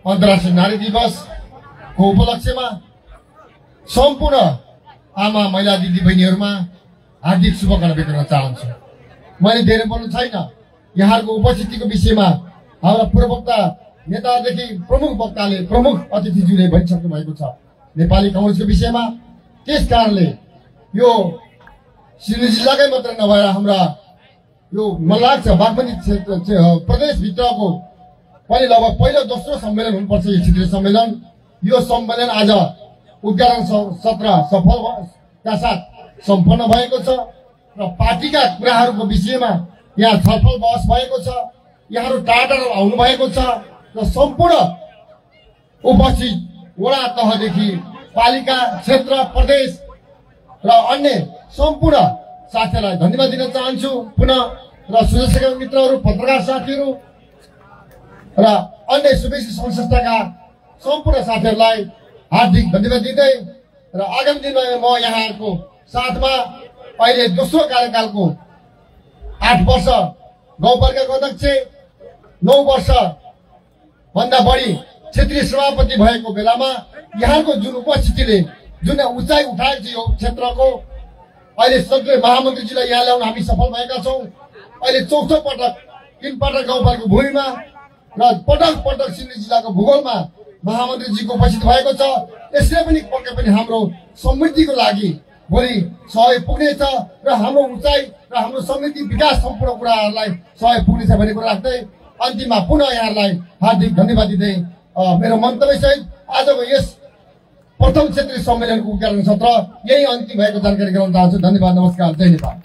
अन्तर्राष्ट्रिय नारी दिवसको उपलक्ष्यमा सम्पूर्ण आमा महिला दिदीबहिनीहरूमा हार्दिक शुभकामना व्यक्त गर्न चाहन्छु। मैले धेरै बोल्नु छैन। यहाँहरूको उपस्थितिको विषयमा हाम्रा पूर्ववक्ता नेतादेखि प्रमुख अतिथिज्यूले भनिसक्नु भएको छ नेपाली कांग्रेसको विषयमा। त्यस कारणले यो सिन्धी जिल्लाकै मात्र नभएर हाम्रा यो मलाई लाग्छ बागमती प्रदेशभित्रको पनि लगभग पहिलो दोस्रो सम्मेलन हुनुपर्छ यो क्षेत्रीय सम्मेलन। यो सम्मेलन आज उद्घाटन सत्र सफलता साथ सम्पन्न भएको छ र पार्टीका कुराहरूको विषयमा यहाँ छलफल बहस भएको छ। यहाँहरू टाढा आउनु भएको छ र सम्पूर्ण उपस्थित वडा तहदेखि पालिका, क्षेत्र, प्रदेश र अन्य सम्पूर्ण साथीहरूलाई धन्यवाद दिन चाहन्छु पुनः। र सुरक्षा मित्रहरू, पत्रकार साथीहरू र अन्य शुभेच्छी संस्थाका सम्पूर्ण साथीहरूलाई हार्दिक धन्यवाद दिँदै र आगामी दिनमा म यहाँहरूको साथमा अहिले दोस्रो कार्यकालको 8 वर्ष गाउँपालिकाको अध्यक्ष, 9 वर्ष भन्दा बढी क्षेत्रीय सभापति भएको बेलामा यहाँको जुन उपस्थितिले जुन उचाइ उठाएको छ यो क्षेत्रको, अहिले सबै महामन्त्रीजीलाई यहाँ ल्याउन हामी सफल भएका छौँ। अहिले चौथो पटक 3 पटक गाउँपालिकाको भूमिमा र पटक पटक सिन्धी जिल्लाको भूगोलमा महामन्त्रीजीको उपस्थित भएको छ। यसले पनि पक्कै पनि हाम्रो समृद्धिको लागि भोलि सहयोग पुग्नेछ र हाम्रो उचाइ र हाम्रो समृद्धि विकास सम्पूर्ण कुराहरूलाई सहयोग पुग्नेछ भन्ने कुरा राख्दै अन्तिममा पुनः यहाँहरूलाई हार्दिक धन्यवाद दिँदै मेरो मन्तव्यसहित आजको यस प्रथम क्षेत्रीय सम्मेलनको उद्घाटन सत्र यही अन्तिम भएको जानकारी गराउन चाहन्छु। धन्यवाद, नमस्कार, जय नेपाल।